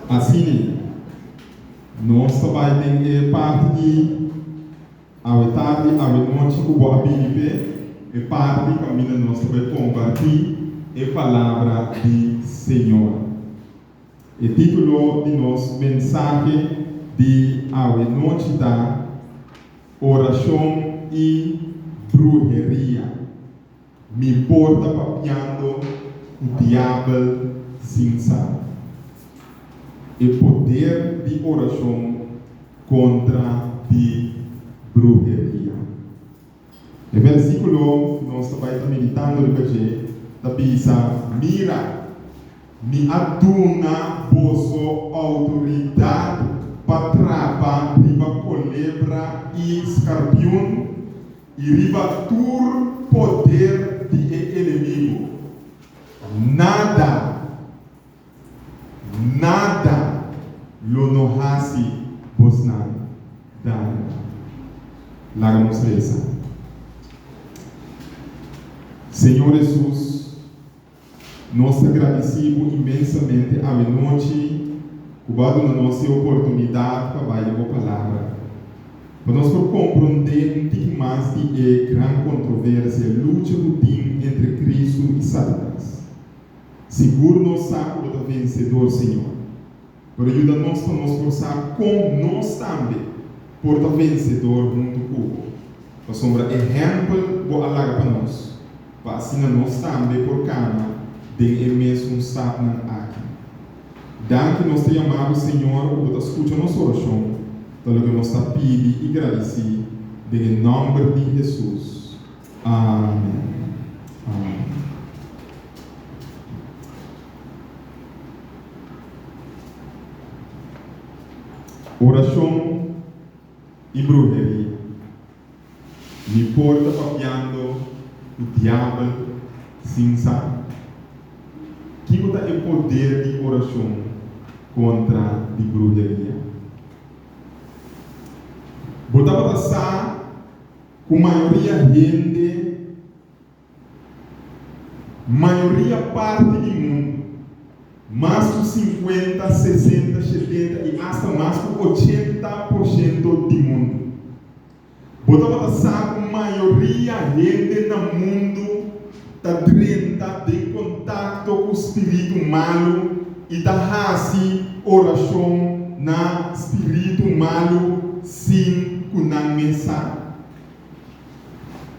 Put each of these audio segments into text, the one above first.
Asina, nos ta bai den e parti di awe tardi, awe nochi ku bo a bini p'e, e parti kaminda nos ta bai kompartí e palabra di Señor. E título di nos mensahe di awe nochi ta, Orashon i Bruheria. Mi por ta papiando ku diabel sin sa. E poder di orashon kontra di bruheria. E versikulo ku nos ta bai ta meditando riba dje ta bisa, Mira, mi a duna boso outoridat pa trapa riba kolebra i skarpiun, I riba tur poder di e enemigu, nada, nada lo no hasi bosnan daño. Laga nos resa. Señor Hesus, Nos ta gradisí bo inmensamente awenochi ku bo a duna nos e oportunidat pa bai den bo Palabra, pa nos por komprondé un tiki mas di e gran kontroversia, lucha ku tin entre Kristu i Satanas. Sigur nos sa ku bo ta vensedor, Señor. Pero yuda nos pa nos por sa kon nos tambe por ta vensedor huntu ku bo, pasobra ehèmpel bo a laga pa nos, pa asina nos tambe por kana den e mesun stapnan aki. Danki nos ta yama bo, Señor, ku bo ta skucha nos orashon, ta loke nos ta pidi i gradisí den e nòmber di Hesus. Amen. Amen. Orashon i bruheria. Mi por ta papiando ku diabel sin sa? Kiko ta e poder di orashon kontra di bruheria? Bo tabata sa ku mayoria hende Mayoria parti di mundu, mas ku sinkuenta, sesenta, shetenta i asta mas ku 80% di mundu. Bo tabata sa ku mayoria hende na mundu ta drenta den kontakto ku spiritu malu i ta hasi orashon na spiritu malu sin ku nan mes sa?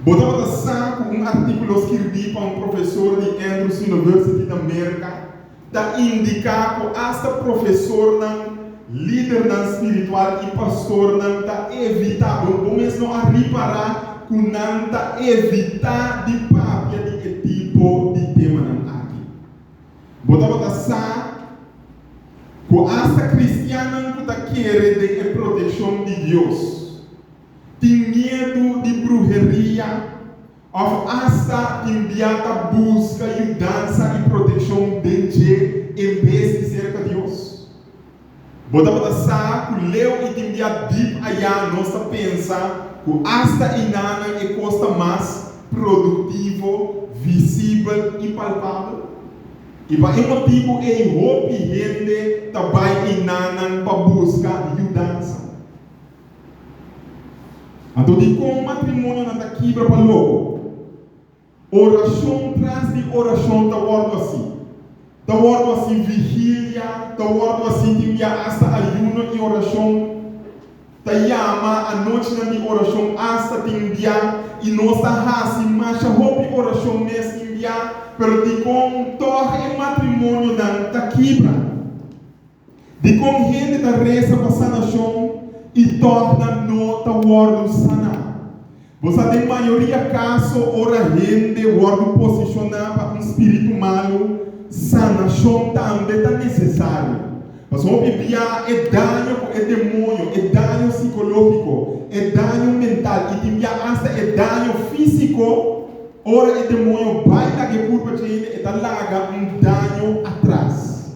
Bo tabata sa ku un artíkulo skirbí pa un profesor di Andrews University na Merka ta indiká ku asta profesornan, lidernan spiritual i pastornan ta evitá, bo bo mes no a ripará ku nan ta evitá di papia di e tipo di temanan aki? Bo tabata sa ku asta kristiannan ku ta kere den e protekshon di Dios, tin miedu di bruheria òf asta tin bia ta buska yudansa i protekshon den dje en bes di serka Dios. Bo tabata sa ku leu i tin bia dip ayá nos ta pensa ku asta einanan e kos ta mas produktivo, visibel i palpabel? I pa e motibu ei hopi hende ta bai einanan pa buska yudansa. Anto dikon matrimonionan ta kibra pa loko? Orashon tras di orashon ta wòrdu hasi. Ta wòrdu hasi vigilia, ta wòrdu hasi tin bia asta ayuno i orashon. Ta yama anochinan di orashon asta tin bia i nos ta hasi masha hopi orashon mes tin bia, pero dikon tòg e matrimonionan ta kibra? Dikon hende ta resa pa sanashon i tòg nan no ta wòrdu saná? Bo sa den mayoria kaso ora hende wòrdu posishoná pa un spiritu malu, sanashon tambe ta nesesario. Pasobra hopi bia e daño ku e demoño, e daño sikológiko, e daño mental i tin bia asta e daño físiko, ora e demoño bai laga e kurpa dje hende e ta laga un daño atras.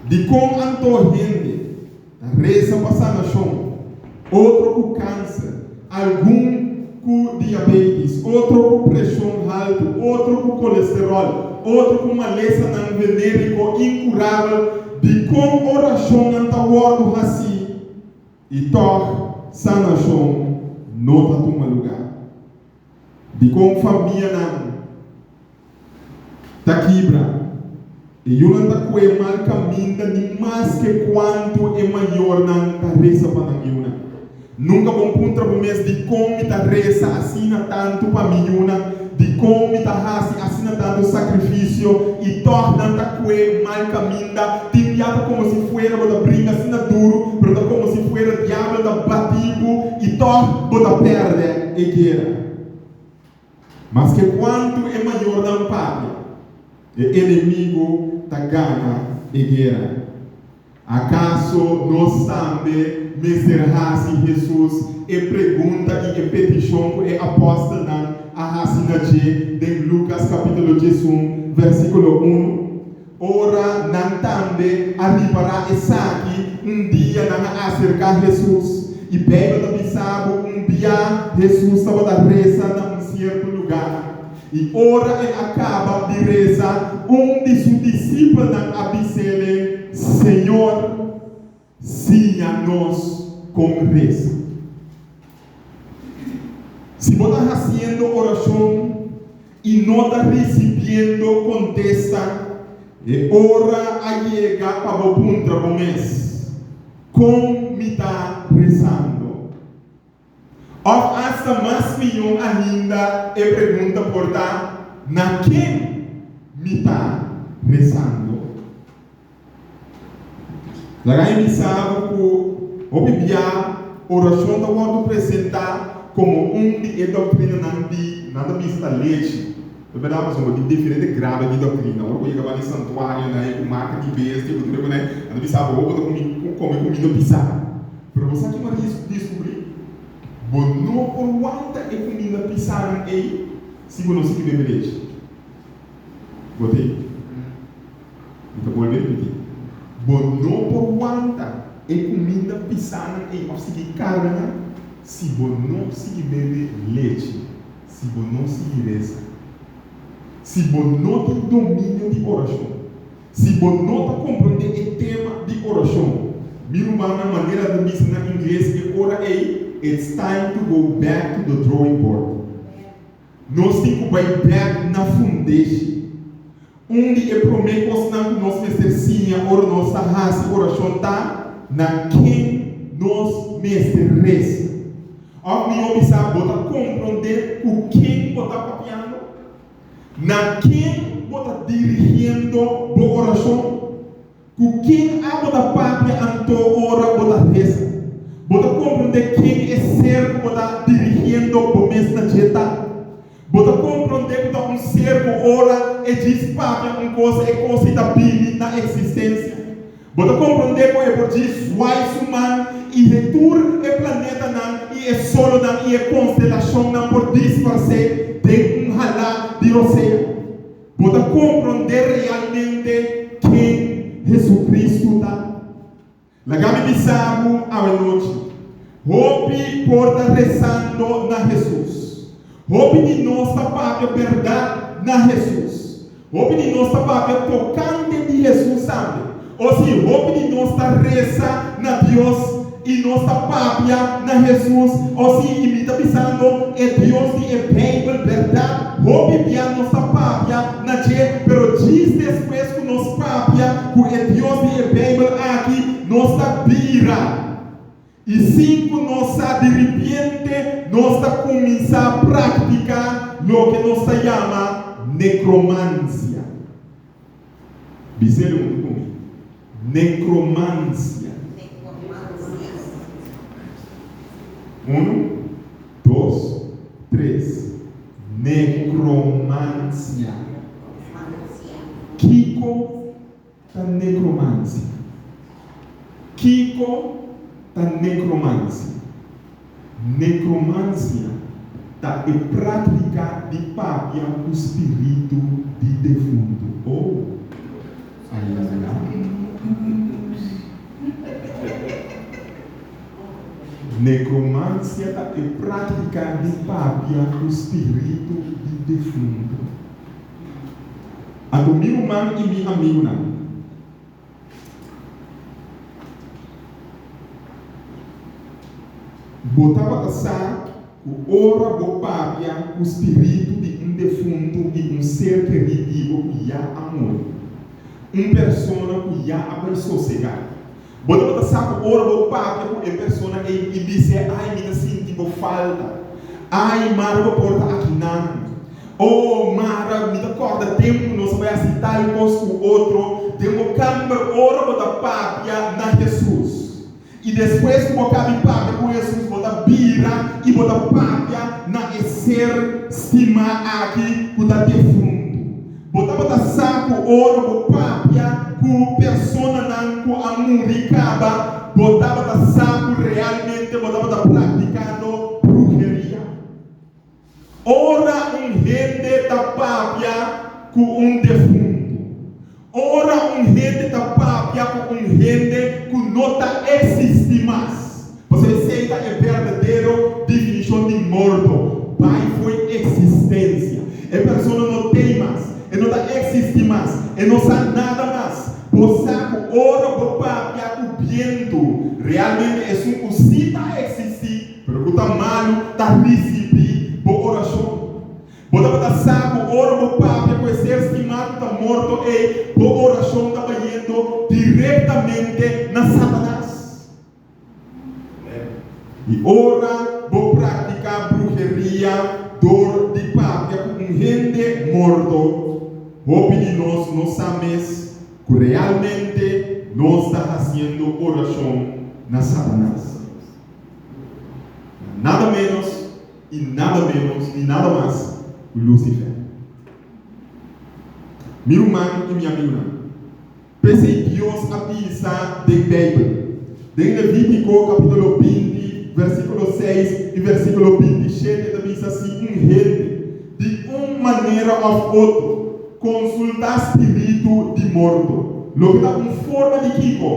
Dikon anto hende ta resa pa sanashon, otro ku kanser, algun ku diabetis, otro ku preshon haltu, otro ku kolesteròl, otro ku malesanan venériko inkurabel? Dikon orashonnan ta wòrdu hasí i tòg sanashon no ta tuma lugá? Dikon famianan ta kibra i yunan ta kue mal kaminda ni maske kuantu e mayornan ta resa pa nan yunan? Nunka bo puntra bo mes, Dikon mi ta resa asina tantu pa mi yunan? Dikon mi ta hasi asina tantu sakrifisio i tòg nan ta kue mal kaminda? Tin bia ta komo si fuera bo ta bringa asina duru, pero ta komo si fuera diabel ta bati bo i tòg bo ta pèrdè e guera. Maske kuantu e mayornan papia, e enemigu ta gana e guera. Akaso nos tambe mester hasi Hesus e pregunta i e petishon ku e apòstelnan a hasi na dje den Lukas kapítulo 11, versíkulo unu? Ora nan tambe a ripará esaki, un dia nan a aserká Hesus. I Beibel ta bisa bo un bia Hesus tabata resa na un sierto lugá. I ora el a kaba di resa, un di su disipelnan a bis'ele, Señor, siña nos kon resa. Si bo ta hasiendo orashon i no ta risibiendo kontesta, e ora a yega pa bo puntra bo mes, Kon mi ta resando? Òf asta mas mihó ainda e pregunta por ta, Na ken mi ta rezando? Laga e bisa bo ku hopi bia orashon ta wòrdu presentá komo un di e doktrinanan di nan ta bisa ta lechi. Ta bèrdat pasobra bo tin diferente grado di doktrina. Ora bo yega ban e santuarionan ku marka di bestia ku tur e ku nan, nan ta bisa bo bo ta kome kumida pisá. Pero bo sa ki Maria diskubrí? Bo no por wanta e kuminda pisánan ei si bo no sigui bebe lechi. Bo ta ei? Mi ta bolbe ripití. Bo no por wanta e kuminda pisánan ei òf sigui karga nan si bo no sigui bebe lechi, si bo no sigui resa, si bo no tin dominio di orashon. Si bo no ta komprondé e tema di orashon, mi rumannan, manera ta bisa na ingles e ora ei, It's time to go back to the drawing board. Nos tin ku bai bèk na fundeshi. Un di e promé kosnan ku nos mester siña ora nos ta hasi orashon ta na ken nos mester resa. Òf mihó bisá, bo ta komprondé ku ken bo ta papiando? Na ken bo ta dirigiendo bo orashon? Ku ken abo ta papia anto ora bo ta resa? Bo ta komprondé ken e ser ku bo ta dirigiendo bo mes na dje ta? Bo ta komprondé ku ta un ser ku ora e djis papia un kos e kos ei ta bini na eksistensia? Bo ta komprondé ku e por djis zwai su man i he tur e planetanan i e solonan i e konstelashonnan por disparsé den un halá di rosea? Bo ta komprondé realmente ken Hesukristu ta? Laga mi bisa bo awenochi, hopi por ta resando na Hesus. Hopi di nos ta papia bèrdat na Hesus. Hopi di nos ta papia tokante di Hesus tambe. O si, hopi di nos ta resa na Dios i nos ta papia na Hesus. O si, i mi ta bisando e Dios di e Beibel bèrdat. Hopi bia nos ta papia na dje, pero djis despues ku nos papia ku e Dios di e Beibel aki, nos ta bira. I sin ku nos sa di ripiente nos ta kuminsá praktiká loke nos ta yama nekromansia. Bis'é huntu ku mi, Nekromansia. Unu, dos, tres. Nekromansia. Kiko ta nekromansia? Kiko ta nekromansia? Nekromansia ta e práktika di papia ku spiritu di defuntu. Oh, ayayay. Nekromansia ta e práktika di papia ku spiritu di defuntu. Anto mi ruman i mi amigunan, Bo tabata sa ku ora bo papia ku spiritu di un defuntu i un ser kerí di bo ku ya a muri, un persona ku ya a bai sosegá, bo tabata sa ku ora bo papia ku e persona ei i bis'é, Ai, mi ta sinti bo falta. Ai, mara bo por ta akinan. Oh, mara, mi ta kòrda tempu nos a bai hasi tal kos ku otro den bo kamber ora bo ta papia na Hesus. I despues ku bo kabi papia ku Hesus, bo ta bira i bo ta papia na e ser stimá aki ku ta defuntu. Bo tabata sa ku ora bo papia ku personanan ku a muri kaba, bo tabata sa ku realmente bo tabata praktikando bruheria? Ora un hende ta papia ku un defuntu. Ora un hende ta papia ku un hende ku no ta eksistí mas. Pasobra esei ta e berdadero definishon di morto, bai fo'i eksistensia. E persona no tei mas, e no ta eksistí mas, e no sa nada mas. Bo sa ku ora bo papia ku bientu, realmente esun ku sí ta eksistí, Pero ku ta malu ta risibí bo orashon. Bo tabata sa ku ora bo papia ku e ser stimá ku ta morto ei, bo orashon ta bayendo direktamente na Satanas. I ora bo praktiká bruheria dor di papia ku un hende morto, hopi di nos no sa mes ku realmente nos ta hasiendo orashon na Satanas. Nada menos i nada menos ni nada mas ku Lucifer. Mi ruman i mi amigunan, p'esei Dios a bisa den Beibel, den Levítiko kapítulo 20, versíkulo 6 i versíkulo 27 ta bisa si un hende di un manera òf otro konsultá spiritu di morto, loke ta un forma di kiko?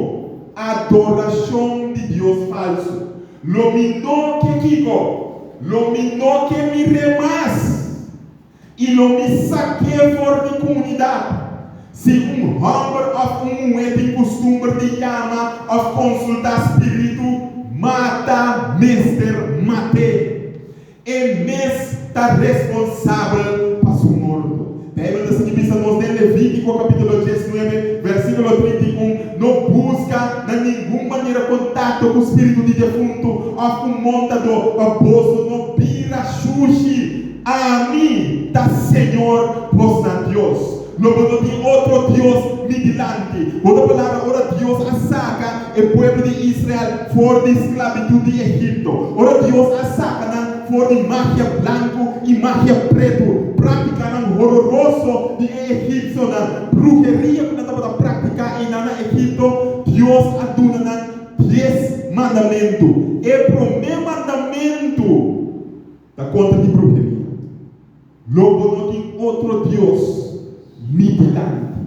Adorashon di dios falsu. Lo mi no ke kiko? Lo mi no ke mir'é mas, i lo mi sak'é for di komunidat. Si un hòmber òf un muhé tin kustumber di yama òf konsultá spiritu, mata mester mat'é. E mes ta responsabel pa su morto. Beibel ta sigui bisa nos den Levítiko kapítulo 19, versíkulo 31, No buska na ningun manera kontakto ku spiritu di defuntu òf ku montadó, pa boso no bira shushi. Ami ta Señor bosnan Dios. Lo bo no tin otro dios mi dilanti. Otro palabra, ora Dios a saka e pueblo di Israel for di sklabitut di Egipto, ora Dios a saka nan for di magia blanku i magia pretu, práktikanan hororoso di e egipsionan, bruheria ku nan tabata praktiká einan na Egipto, Dios a duna nan dies mandamentu. E promé mandamentu ta kontra di bruheria. Lo bo no tin otro dios mi dilanti.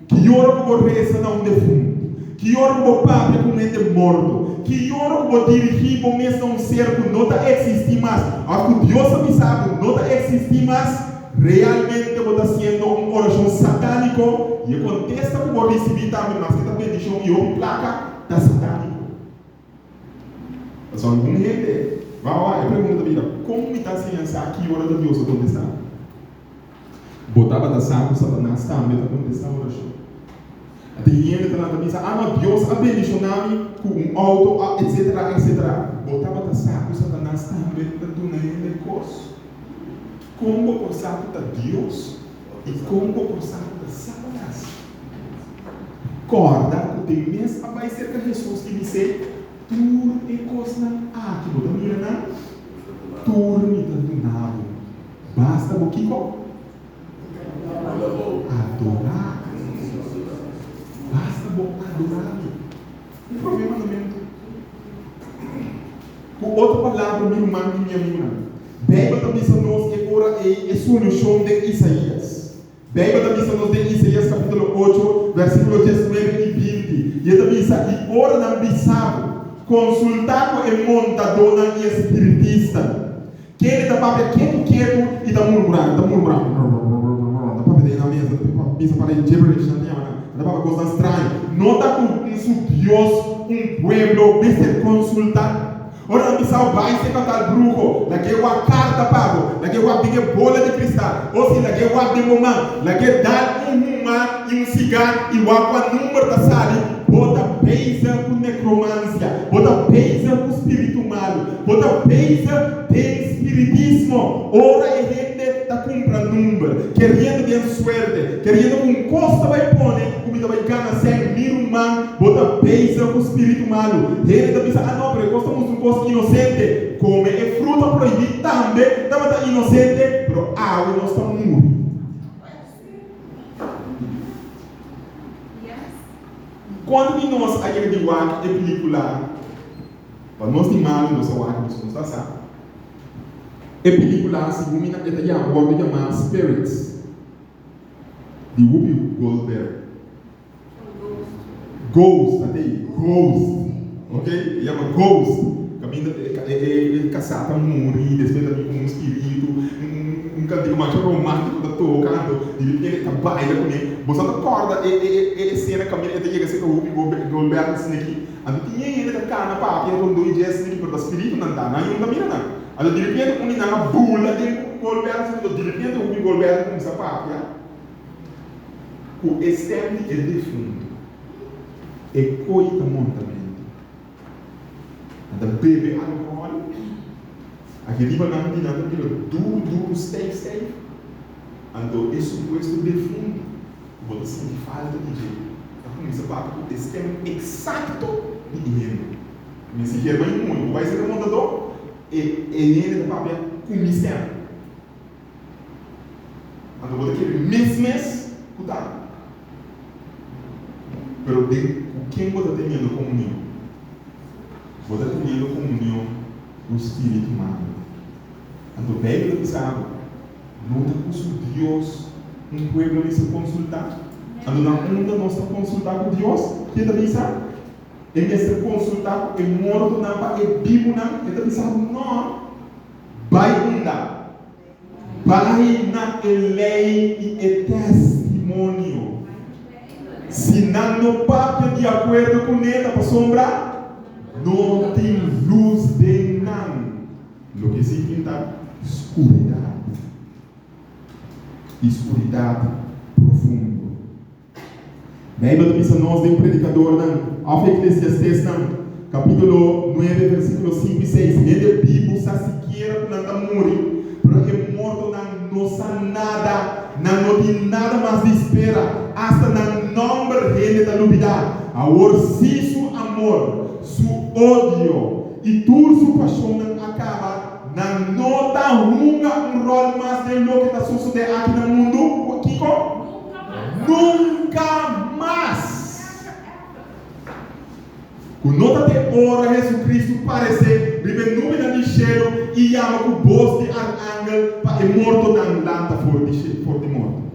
Ki ora ku bo resa na un defuntu? Ki ora ku bo papia ku un hende morto? Ki ora ku bo dirigí bo mes na un ser ku no ta eksistí mas òf ku Dios a bisa bo no ta eksistí mas? Realmente bo ta hasiendo un orashon satániko i e kontesta ku bo risibí tambe, maske ta bendishon i hopi plaka, ta satániko. Pasobra algun hende ba wak e pregunta ta bira, Kon mi ta siña sa ki ora ta Dios a kontestá? Bo tabata sa ku Satanas tambe ta kontestá orashon? A Tin hende ta lanta bisa, Ah no, Dios a bendishoná mi ku un outo, a etsetera, etsetera. Bo tabata sa ku Satanas tambe ta duna hende kos? Kon bo por sa ku ta Dios i kon bo por sa ku ta Satanas? Kòrda ku den mes a bai serka Hesus i bis'é, Tur e kosnan aki bo ta mira nan, tur mi ta duna bo. Basta bo kiko? Adorá. Basta bo adorá mi. E promé mandamentu. Ku otro palabra, mi ruman i mi amigunan, Beibel ta bisa nos e ora ei e solushon den Isaías. Beibel ta bisa nos den Isaías kapítulo 8, versíkulo 19 i 20, i e ta bisa, I ora nan bisa bo, konsultá ku e montadónan i e spiritistanan, kende ta papia ketu ketu i ta murmurá, nan ta murmurá, nan ta papia den nan mes, nan ta bisa para e gibberish nan ta yama nan, nan ta papia kosnan straño. No ta ku un su Dios un pueblo mester konsultá? Ora nan bisa bo bai serka tal bruho, lag'é wak karta pa bo, lag'é wak den e bola di kristal, o si lag'é wak den bo man, lag'é dal un huma i un sigá i wak kua number ta sali, bo ta bezig ku nekromansia, bo ta bezig ku spiritu malu, bo ta bezig den spiritismo. Ora e hende ta kumpra number, keriendo den suerte, keriendo ku un kos ta bai pone ku mi ta bai gana sèn, mi ruman, Bo ta bezig ku spiritu malu. Hende ta bisa, Ah no, pero e kos ta mustra un kos inosente. Kome e fruta prohibí tambe tabata inosente, pero awe nos ta muri. Kuantu di nos a yega di wak e pelíkula Pa nos di malu nos a wak, nos no ta sa. E pelíkula, segun mi, e ta yama, wòrdu yamá Spirits di Whoopi Goldberg. Ghost, ta tei, ghost, ok, e yama ghost, kaminda e kasá ta muri, despues ta bin komo un spiritu, un kantika masha romántiko ta toka, anto di repente e ta baila kuné. Bo sa ta kòrda e esena kaminda e ta yega serka Whoopi Goldberg asina aki? Anto tin e hende ta kana papia rondó i dje asina aki, pero ta spiritunan ta, nan yunta mira nan. Anto di repente un di nan a bula den Whoopi Goldberg asina, anto di repente Whoopi Goldberg a kuminsá papia. Ku e stem di e defuntu, e koi ta montamentu. Nan ta bebe alkohòl, aki riba nan di nan ta bira duru duru, stijf stijf. Anto e supuesto defuntu ku bo ta sinti falta di dje ta kuminsá papia ku e stem eksakto di e hende. Mi si herman i muhé, bo bai ser e montadó, e hende ta papia ku mi stem. Anto bo ta kere mes mes ku ta. Pero den ku ken bo ta teniendo komunion? Bo ta teniendo komunion ku spiritu malu. Anto Beibel ta bisa bo, no ta ku su Dios un pueblo mester konsultá? Anto na unda nos ta konsultá ku Dios? Ke ta bisa? E mester konsultá ku e mortonan pa e bibunan? E ta bisa bo, no. Bai unda? Bai na e lei i e testimonio. Si nan no papia di akuerdo kuné ta pasobra no tin lus den nan. Loke si tin ta skuridat, i skuridat profundo. Beibel ta bisa nos den Predikadornan, òf Eklesiastesnan, kapítulo nuebe, versíkulo sinku i seis, Hende bibu sa sikiera ku nan ta muri, pero e mortonan no sa nada, nan no tin nada mas di spera, asta nan nòmber hende ta lubidá. Awor si su amor, su odio i tur su pashonnan a kaba, nan no ta hunga un ròl mas den loke ta sosodé aki na mundu. Kiko? Nunka mas! Ku no ta te ora Hesukristu paresé riba e nubenan di shelu i yama ku bos di arkangel pa e mortonan lanta for di for di morto.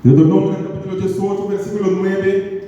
Deuteronomionan kapítulo diesocho versíkulo nuebe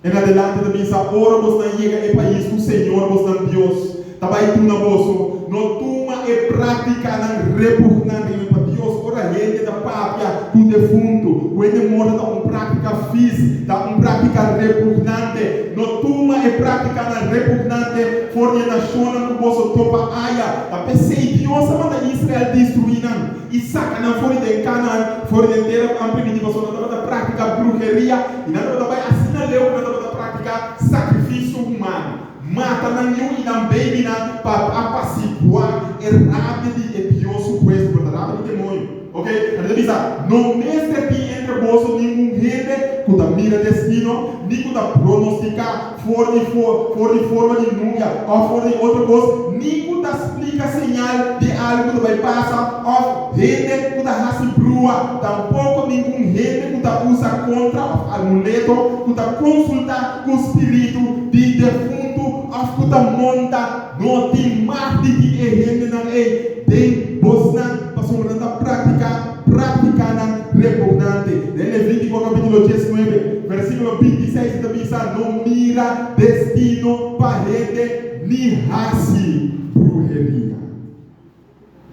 En adelante ta bisa, Ora bosnan yega e pais ku Señor bosnan Dios ta bai duna boso, no tuma e práktikanan repugnante i pa Dios. Ora hende ta papia ku defuntu, ku hende morto ta un práktika fis, ta un práktika repugnante. No tuma e práktikanan repugnante for di e nashonnan ku boso topa aya. Ta p'esei Dios a manda Israel destruí nan. I saka nan for di den Kanaan, for di den tera ku nan primiti, pasobra nan tabata praktiká bruheria, i nan tabata bai asina leu ku nan tabata praktiká sakrifisio humano, mata nan yu i nan beibinan pa apasiguá e rabia di e dios supuesto, pero ta rabia di demoño. Ok, nan ta bisa, No mester tin entre boso ningun hende ku ta mira destino, ni ku ta pronostiká for di for di forma di nubia òf for di otro kos, ni ku ta splika señal di algu ku ta bai pasa, òf hende ku ta hasi brua, tampoko ningun hende ku ta usa kontra òf amuleto, ku ta konsultá ku spiritu di defuntu òf ku ta monta. No tin mag di tin e hendenan ei den bosnan, pasobra nan ta praktiká práktikanan repugnante. Den Levítiko kapítulo diesnuebe, versíkulo bintiseis e ta bisa, No mira destino pa hende ni hasi bruheria.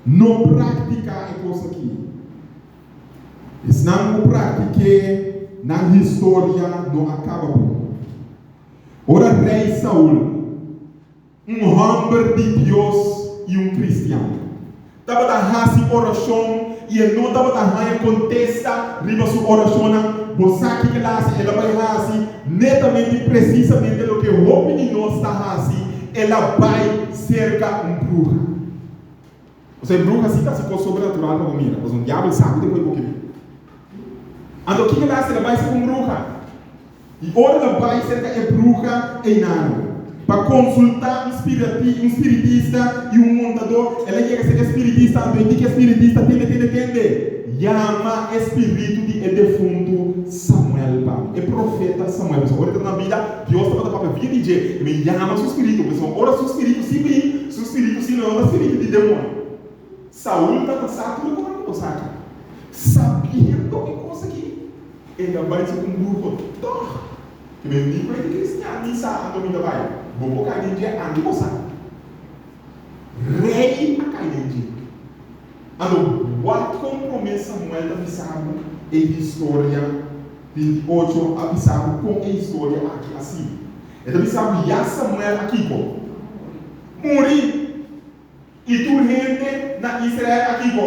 No praktiká e kos akí. Esnan ku praktik'é. Nan historia no a kaba bon. Ora Rei Saul, un hòmber di Dios i un kristian, tabata hasi orashon i e no tabata haña kontesta riba su orashonnan, bo sa kiko el a hasi? El a bai hasi netamente i presisamente loke hopi di nos ta hasi, el a bai serka un bruha. Osea, e bruha si ta hasi kos sobrenatural pa bo mira, pasobra un diabel sa ku ta kohe bo kebí. Anto kiko el a hasi? El a bai serka un bruha. I ora el a bai serka e bruha einan pa konsultá un un spiritista i un montadó, el a yega serka e spiritista, anto e di ku e spiritista, Tende, tende, tende! Yama e spiritu di e defuntu Samuel pa mi, e profeta Samuel. Pasobra ora e tabata na bida, Dios tabata papia via di dje. I mi yama su spiritu, pasobra ora su spiritu si bin, su spiritu si no ta spiritu di demoño. Saul tabata sa tur e kos ku bo sa aki. Sabiendo e kos aki, el a bai su un bruho tòg. Ke men ni bai di kristian ni sa anto mi ta bai. Bo por kai den dje anto bo sa. Rei a kai den dje. Anto wak kon promé Samuel ta bisa bo e historia 28 a bisa bo kon e historia aki a sigui. E ta bisa bo ya Samuel a kiko? Muri. I tur hende na Israel a kiko?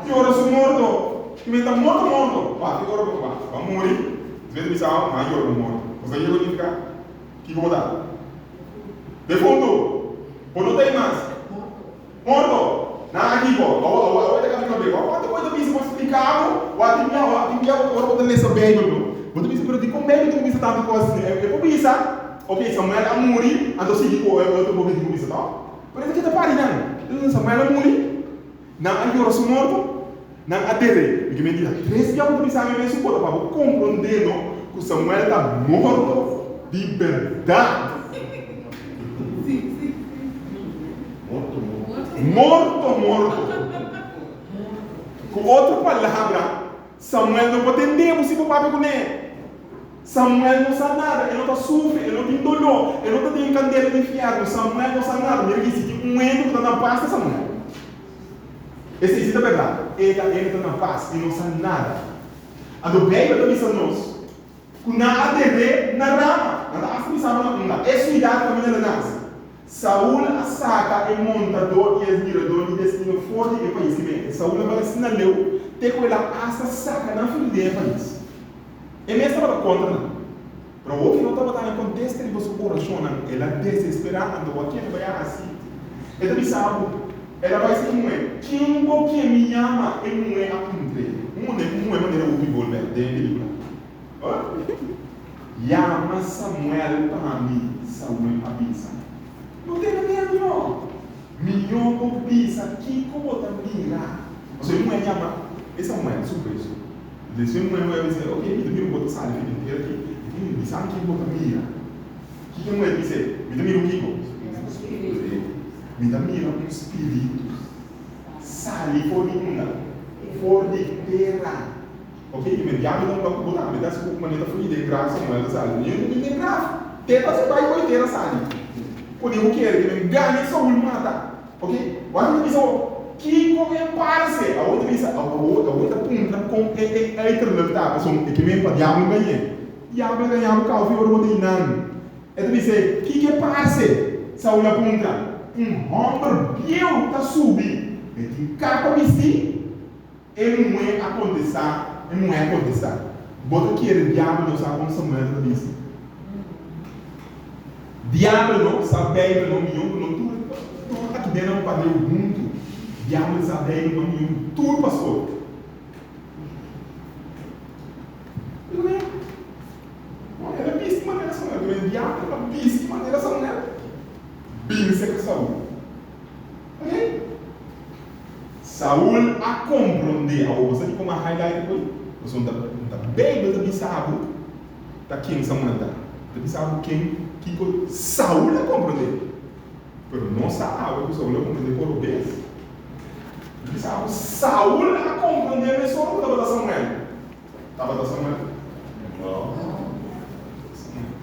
Yora su morto. Ki men ta morto morto. Wak ki ora bo wak bo a muri. Despues ta bisa bo, ma yora bo morto. Bo sa kiko nifiká? Kiko bo ta? Defuntu. Bo no ta ei mas. Morto. Nan a kiko? Awor awor awor e ta kami kab'é. Wak wak bo ta bisa bo splika bo. Wak tin bia wak tin bia bo ora bo ta lesa Beibel no. Bo ta bisa pero dikon Beibel tin ku bisa tantu kos asina? E por bisa, ok Samuel a muri anto sigui ku e otro bo tin ku bisa tòg? Pero e ta keda pari nan. Entonces Samuel a muri, nan a yora su morto, nan a der'é. Mi ke men di tres bia bo ta bisa mi mesun por ta pa bo komprondé no ku Samuel ta morto di bèrdat. Morto morto. Ku otro palabra, Samuel no por tendé bo si bo papia kuné. Samuel no sa nada, e no ta sufri, e no tin doló, e no ta den kandela di fièrnu. Samuel no sa nada. Mira ki si tin un hende ku ta na pas ta Samuel. Esei si ta bèrdat. E ta hende ta na pas, e no sa nada. Anto Beibel ta bisa nos ku nan a der'é na Rama. Nan ta asta bisa bo na unda e suidat kaminda el a nase. Saul a saka e montadó i e miradó di destino for di e pais. Saul a bai asina leu te ku el a asta saka nan for di den e pais. E mes tabata kontra nan. Pero awor ku no tabata haña kontesta riba su orashonnan, el a desesperá. Anto wak ken e bai a hasi? E ta bisa bo, El a bai si un muhé. Ken bo ke mi yama? E muhé a puntr'é. Un muhé, un muhé manera Whoopi Goldberg den e pelikula. Yama Samuel pa mi, Saul a bisa. No tene miedu no. Mihó bo bisa kiko bo ta mira. Pasobra e muhé yama e Samuel su preso. Despues e muhé muhé a bisa, Ok, mi ta mira un bota sali for di tera aki. E tin un bisa mi kiko bo ta mira. Kiko e muhé ta bis'é? Mi ta mira un kiko? Mi ta mira un spiritu sali for di unda? For di tera. Ok, i men diabel ta un ku bo tambe ta hasi ku manera ta fui den graf Samuel ta sali. Mi no den graf. Tera ta bai oi tera sali. Pone bo kere ke men gana e Saul mata. Ok, wak mi ta bisa bo, kiko e parse? Awor ta bisa, awor awor ta puntra kon e e uiterlijk ta, pasobra e ke men pa diabel gañ'é. Diabel gaña bo kau fi ora bo ta einan. E ta bis'é, kiko e parse? Saul a puntra. Un hòmber bieu ta subi, e tin kapa bistí. E muhé a kontestá, e muhé a kontestá, Bo ta kere diabel no sa kon Samuel ta bisti? Diabel no sa Beibel no mihó ku no tur tur aki den nan pareu huntu. Diabel sa Beibel no mihó ku tur pastor. El a bisti manera Samuel, pero e diabel a bisti manera Samuel binse ku Saul. Ok? Saul a komprondé. Awor bo sa dikon a highlight e koi? Pasobra ta Beibel ta bisa bo ta ken Samuel ta. Ta bisa bo ken kiko Saul a komprondé. Pero nos sa awe ku Saul a komprondé por robes. Ta bisa bo Saul a komprondé mesora ku tabata Samuel. Tabata Samuel? No. Samuel.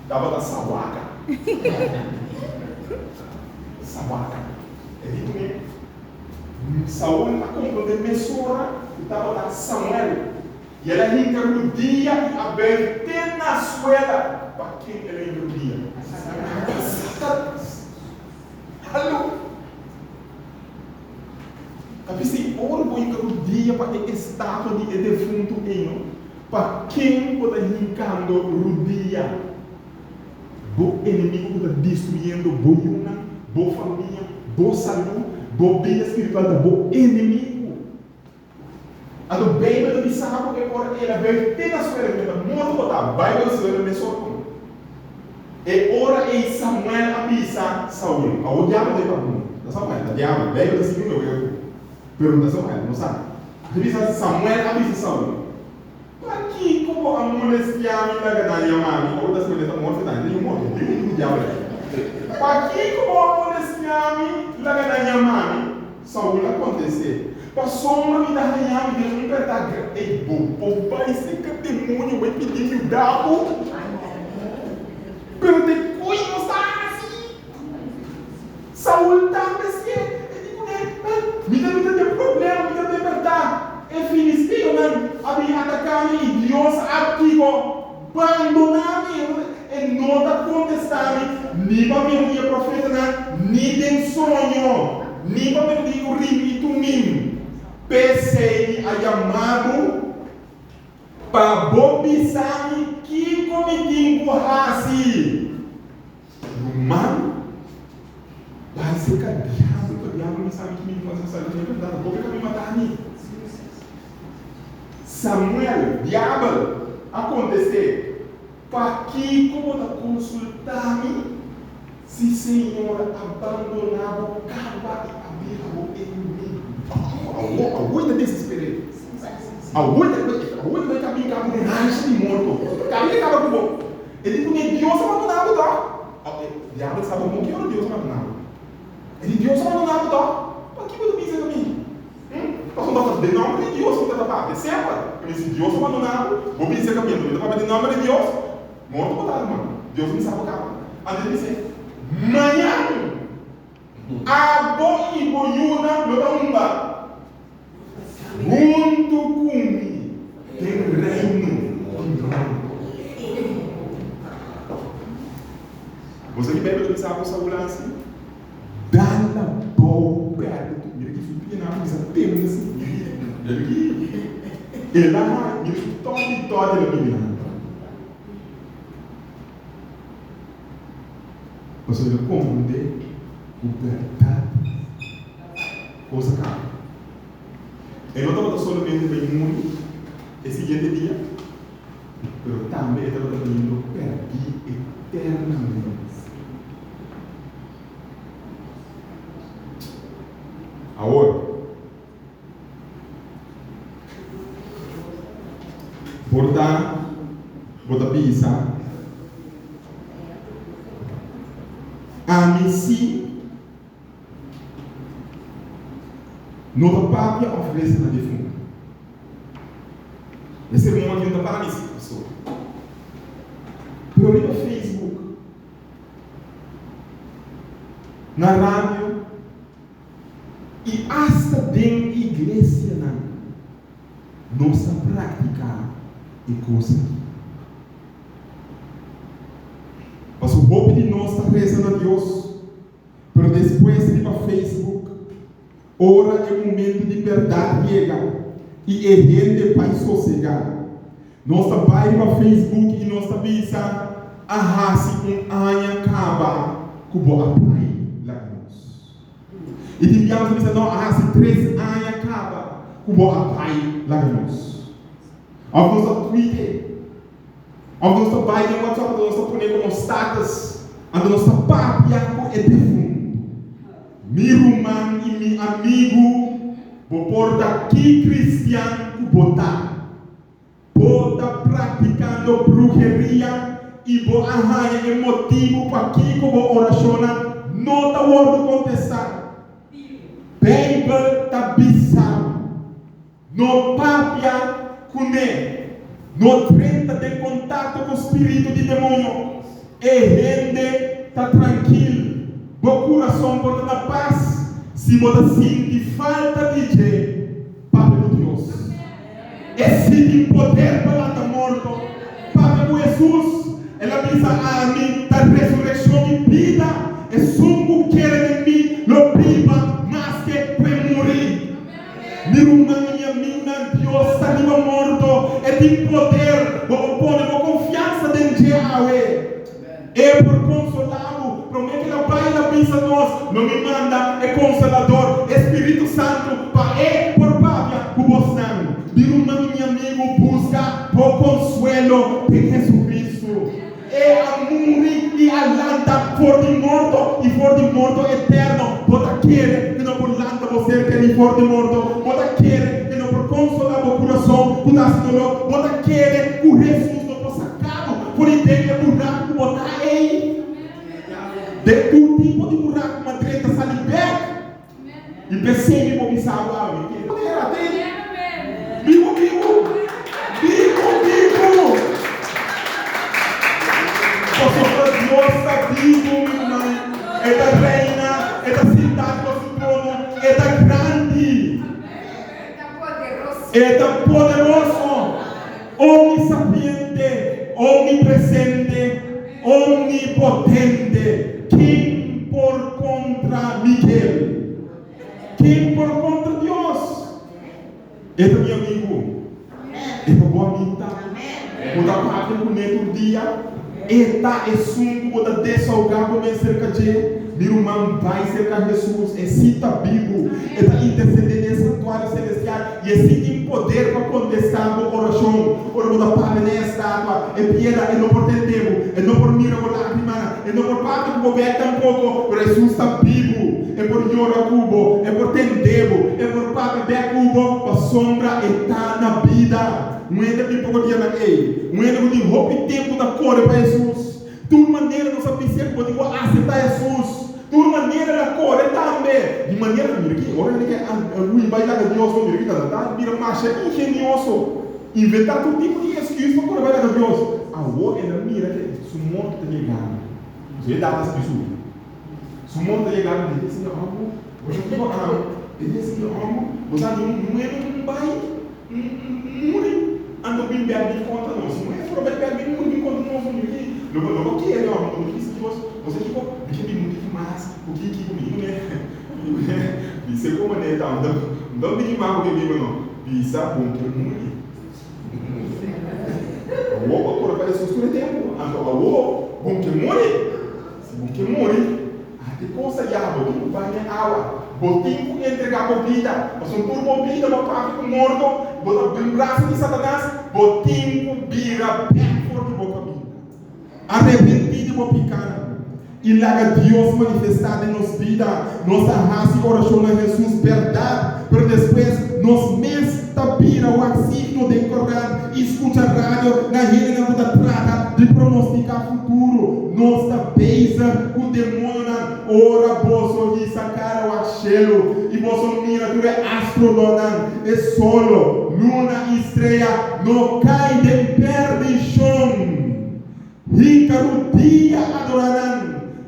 Tabata Sawaka. Sawaka. E di kuné? Saul a komprondé mesora ku tabata Samuel, i el a hinka rudia i a bèl te na suela. Pa ken el a hinka rudia? Pa Satanas. Hallo! Ta p'esei ora bo hinka rudia pa e estatua di e defuntu ei, no? Pa ken bo ta hinkando rudia? Bo enemigu ku ta destruyendo bo yunan, bo famia, bo salú, bo bida spiritual ta bo enemigu. Anto Beibel ta bisa ku e ora el a bai te na suela ku e ta morto bo ta bai bo suela mesora ku E ora ei Samuel a bisa Saul, Awor diabel ta e papia ku mi. Ta Samuel, ta diabel. Beibel ta sigui un loke ku pero no ta Samuel, no sa. E bisa Samuel a bisa Saul. Pakiko bo a molestiá mi laga nan yamá mi? Ora ta sende ta morto nan ta yu morto di un diabel aki. Pakiko bo a molestiá mi laga nan yamá mi? Saul a kontest'é, Pasobra mi ta hañá mi den un pèrtá gran. Ey, bo por bai serka demoño bai pidi yuda bo? Pero te koe nos ta hasi? Saul tambe sié, e di kuné, Mi ta mira den problema, mi ta den bèrdat. E filisteonan a bin ataká mi i Dios a kiko? Bandoná mi. E no ta kontestá mi ni pa medio di e profetanan, ni den soño, ni pa medio di Urim i Tumim. P'esei mi a yamá bo pa bo bisa mi kiko mi tin ku hasi. Ruman, bai serka diabel pa diabel mi sabi ki mi tin ku hasi mi berdad bo ke ka mi mata mi. Samuel, diabel a kontest'é, Pakiko bo ta konsultá mi si Señor a bandoná bo kaba i a bira bo enemigu? Awor, awor e ta desesper'é. Awor e ta, awor e ta bai kaminda ku den hansha di morto. Kaminda e kaba ku bo. E di kuné, Dios a bandoná bo tòg? Òf e diabel sa bo bon ki ora Dios a bandoná bo? E di, Dios a bandoná bo tòg? Pakiko bo ta bisa ku mi? Hm? Pasobra ta den nòmber di Dios mi ta ta papia semper. Mi si Dios a bandoná bo, bo bisa ku mi, anto mi ta papia den nòmber di Dios, morto bo ta, ruman. Dios a bisa bo kaba. Anto e bis'é, Mañan abo i bo yunan lo ta hunga Huntu ku mi den Reino di morto. Bo sa ki Beibel ta bisa bo Saul hasi? Dal abou pèrdè tur. Mira ki su pianan kuminsá tembla si. Mira ki el a haña. Mira su tòdi tòdi el a bini nan. Pasobra el a komprondé ku bèrdat. Kos a kaba. E no tabata solamente bai muri e siguiente dia, pero tambe e tabata bayendo pèrdí eternamente. Awor, por ta bo ta bisa, Ami sí. No ta papia òf resa na defuntu. E sermon aki no ta para mi si, pastor. Pero riba Facebook, na radio i asta den iglesianan nos ta praktiká e kos aki. Pasobra hopi di nos ta resa na Dios. Pero despues riba Facebook, ora e momento di berdad yega y e hende bai sosega, nos ta bai riba Facebook y nos ta bisa, A haci un aña caba cu bo a bai laga nos. Y tin bia nos ta bisa, No, a haci tres aña caba cu bo a bai laga nos. Of nos ta tweet. Of nos ta bai den WhatsApp anto nos ta pone komo status, anto nos ta papia ku e defuntu. Mi ruman i mi amigu, bo por ta ki kristian ku bo ta. Bo ta praktikando bruheria i bo a haña e motibu pakiko bo orashonnan no ta wòrdu kontestá. Beibel ta bisa bo. No papia kuné. No drenta den kontakto ku spiritu di demoño. E hende ta trankil. Bo kurason por ta na pas si bo ta sinti falta. E sí tin poder pa lanta morto. Papia ku Hesus, el a bisa, Ami ta resurekshon i bida. Esun ku kere den mi lo biba maske ku e muri. Mi ruman i mi amigunan, Dios ta riba morto. E tin poder. Bo por pone bo konfiansa den dje awe. E por konsolá bo. Promé ku el a bai, el a bisa nos, Lo mi manda e Konsolador, e Spiritu Santu, pa e por papia ku bosnan. Mi ruman i mi amigu, buska bo konsuelo den Hesukristu. E a muri i a lanta for di morto, i for di morto eterno. Bo ta kere ku no por lanta bo ser kerí for di morto? Bo ta kere ku no por konsolá bo kurason ku ta hasi doló? Bo ta kere ku Hesus no por saka bo for di den e buraku ku bo ta ei? Den tur tipo di buraku madre ta sali bek. I p'esei mi por bisa bo awe, mi kere. Manera tin. Bibu, bibu. Bibu, bibu. Pasobra Dios ta bibu, mi ruman. E ta reina, e ta sintá riba su trono, e ta grandi. E ta poderoso, omnisapiente, omnipresente, omnipotente. Ken por kontra Miguel? Ken por kontra Dios? E ta mi amigu. E ta bo amigu tambe. Bo ta papia kuné tur dia. E ta esun ku bo ta desahogá bo mes serka dje. Mi ruman, bai serka Hesus. E sí ta bibu. E ta intersedé den e santuario selestial i e sí tin poder pa kontestá bo orashon. Ora bo ta papia den e estatua, e piedra, e no por tende bo. E no por mira bo lágrimanan. E no por papia ku bo bek tampoko. Pero Hesus ta bibu. E por yora ku bo. E por tende bo. E por papia bek ku bo pasobra e ta na bida. Un hende bin poko dianan ei. Un hende ku tin hopi tempu ta kore pa Hesus. Tur manera nos a bis'é ku bo tin ku aseptá Hesus. Tur manera el a kore tambe. Di manera, mira ki ora hende ke hui bai laga Dios no, mira ki ta ta bira masha ingenioso. Inventá tur tipo di esküs pa kore bai laga Dios. Awor el a mira ke su morto ta yegando. Pasobra e data a subi. Su morto ta yegando. E di, Señor, amo. Bo ta kiko amo? E di, Señor, amo. Bo sa di un nuevo ku bai. Muri, anto bin bek bin kontra nos. No e for bai bek bin muri bin kontra nos, no mi no bo no bo kere ora no bo kis Dios. Bo sa kiko mi ke bin muchu mas ku ki kiko mi kuné mi kuné bisa ku manera ta no no bini mas ku ke biba no bisa bon ke muri. Awor bo kore pa Jesus tur e tempu anto awor bon ke muri si bon ke muri. Ate cosa ya, bo tin cu bai den awa. Bo tin cu entrega bo bida. Pasobra tur bo bida bo papia cu morto, bo ta den brasa di Satanas. Bo tin cu bira bek for di bo caminda. Arepenti di bo picanan y laga Dios manifesta den nos bida. Nos ta haci oracion na Jesus, berdad, pero despues nos mes ta bira wak signo den corant y scucha radio na hendenan cu ta trata di pronostica futuro. Nos ta bezig ku demonionan ora boso hisa kara wak shelu i boso mira tur e astrononan, e solo, luna i strea no kai den perdishon. Hinka rudia adorá nan,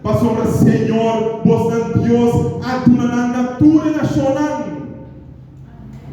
pasobra Señor bosnan Dios a duna nan na tur e nashonnan.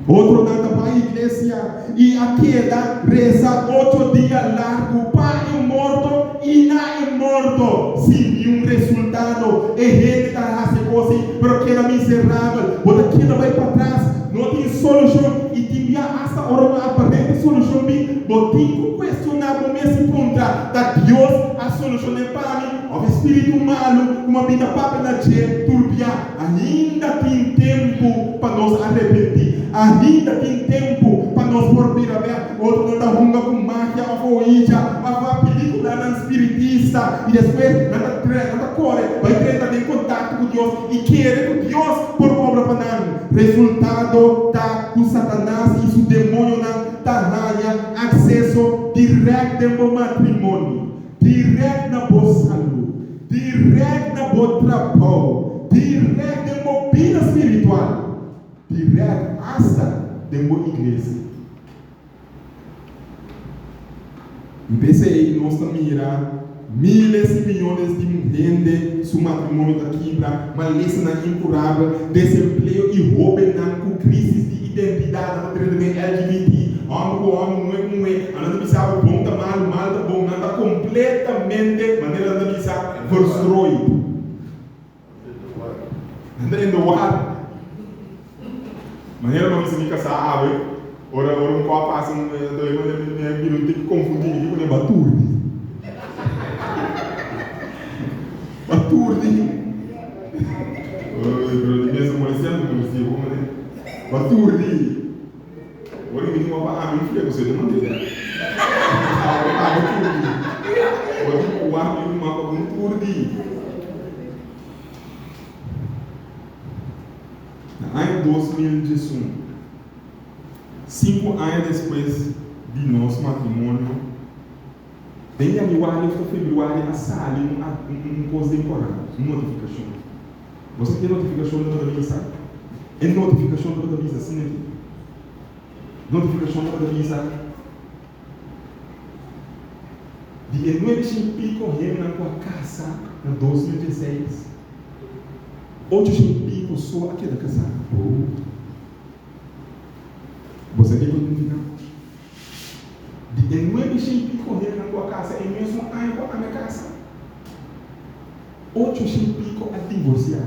Otronan ta bai iglesia i a keda resa ocho dia largu pa e morto i na e morto, sin niun resultado. E hende ta hasi e kos ei, pero keda miserabel. Bo ta keda bai patras, no tin solushon i tin bia asta ora un aparente solushon bin, bo tin ku kuestioná bo mes i puntra, Ta Dios a solushon'é pa mi òf e spiritu malu ku mi a bin ta papia na dje tur bia? Ainda tin tempu pa nos arepentí. Ainda tin tempu pa nos por bira bèk. Otronan ta hunga ku magia òf oija òf wak pelíkulanan spiritista i despues nan ta nan ta kore bai drenta den kontakto ku Dios i kere ku Dios por obra pa nan. Resultado ta ku Satanas i su demonionan ta haña akseso dirèkt den bo matrimonio. Dirèkt na bo salú, dirèkt na bo trabou, dirèkt den bo bida spiritual, dirèkt asta den bo iglesia. I p'esei nos ta mira míles i miónes di hende su matrimonio ta kibra, malesanan inkurabel, desempleo i hóbennan ku krísis di identidat. Nan ta drenta den LGBT, hòmber ku. Manera mi a bisa mi kasá awe, ora ora un kò pasa mi a bira un tiki konfundí, mi di kuné ba turdi. Ba turdi. Pero di mes a molestiá mi molestiá bo manera. Ba turdi. Ora mi tin wak pa ami un fria ku sete mantega. Awe abo turdi. Bo tin ku wak mi ruman pa bo no turdi. Na aña 2011, sinku aña despues di nos matrimonio, den yanüari òf ta febrüari a sali un un kos den korant, un notifikashon. Bo sa ke notifikashon tabata bisa? E notifikashon tabata bisa asina aki, Notifikashon tabata bisa, Di e nuebe shen piko hendenan ku a kasa na 2016, ocho shen piko so a keda kasá. Bo sa kiko signifiká? Di e nuebe shen piko hendenan ku a kasa e mesun aña ku ami a kasa, ocho shen piko a divorsiá.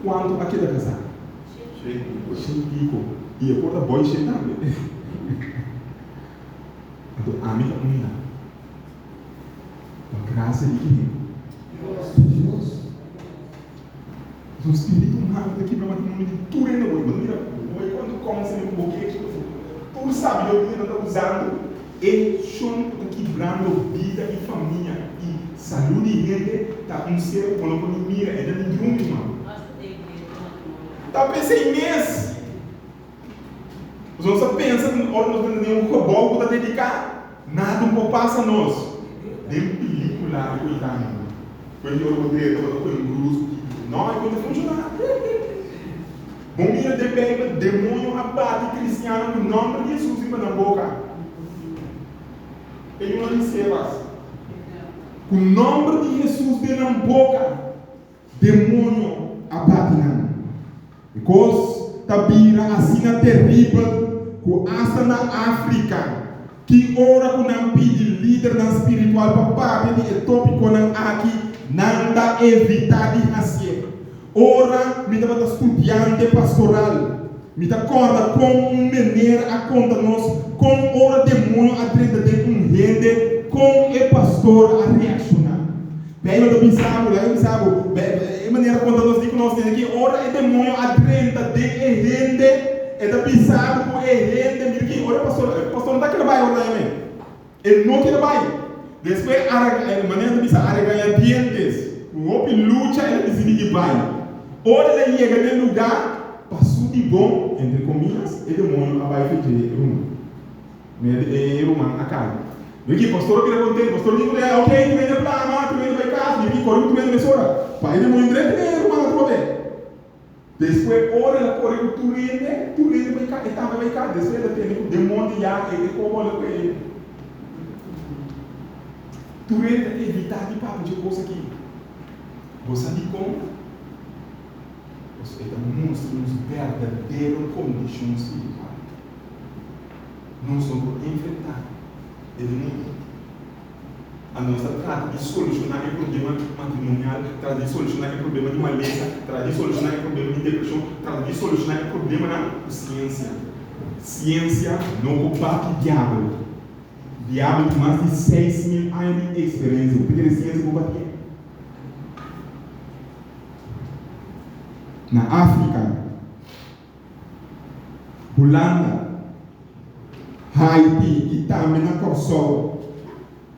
Kuantu a keda kasá? Shen piko. I e por ta boi shen tambe. Anto ami ta un nan. Pa grasia di ken? Di Dios. Pasobra spiritu malu ta kibra matrimonio di tur hende awor. Bo ta mira hoy kuantu counseling ku bo ke ki tur sabiduria nan ta usando e shon ku ta kibrando bida i famia i salu di hende ta un ser ku bo no por ni mira e ta ni drumi man. Ta p'esei mes. Nos no sa pensa ku ora nos bini den un gebou ku ta dediká, nada un por pasa nos. Den pelíkula e koitá nan, ku e ora bo drenta bo ta pone un krus ku kiko. No, e kon ta funshoná. Bo mira den Beibel, demoño a bati kristiannan ku nòmber di Hesus riba nan boka. E yunan di Sebas, ku nòmber di Hesus den nan boka. Demoño a bati nan. E kos ta bira asina teribel ku asta na Afrika, ki ora ku nan pidi lidernan spiritual pa papia di e topikonan aki, nan ta evitá di hasié. Ora mi tabata studiante pastoral, mi ta kòrda kon un mener a konta nos kon ora demoño a drenta den un hende, kon e pastor a reakshoná. Beibel ta bisa bo, laga bisa bo, e manera konta nos di ku nos tene ki ora e demoño a drenta den e hende, e ta bisa bo ku e hende, mira ki ora e pastor, e pastor no ta keda bai ora nan e no keda bai. Despues a e manera ta bisa a regaña dientes, ku hopi lucha el a disidi di bai. Ora el a yega den lugá, pa su di bon, entre komias, e demoño a bai fecha e ruman. Mira di e ruman a kai. Mi ki pastor a bira kontent. Pastor di ku e, ok, tu hende plama, tu hende bai kas. Mi ki kore ku tu hende mesora. Pa e demoño drenta den e ruman atrobe. Despues ora el a kore ku tur hende, tur hende bai kas, e tambe bai kas. Despues el a tende ku demoño ya e kobo a ku e. Tur hende ta evitá di papia dje kos aki. Bo sa dikon? Pasobra e ta mustra nos berdadero kondishon spiritual. Nos no por enfrentá e demonio. A Nos ta trata di solushoná e problema matrimonial, trata di solushoná e problema di malesa, trata di solushoná e problema di depreshon, trata di solushoná e problemanan ku siensia. Siensia no por bati diabel. Diabel tin mas di 6000 aña di eksperensia. Bo ta kere siensia por batié? Na Afrika. Hulanda, Haiti i tambe na Kòrsou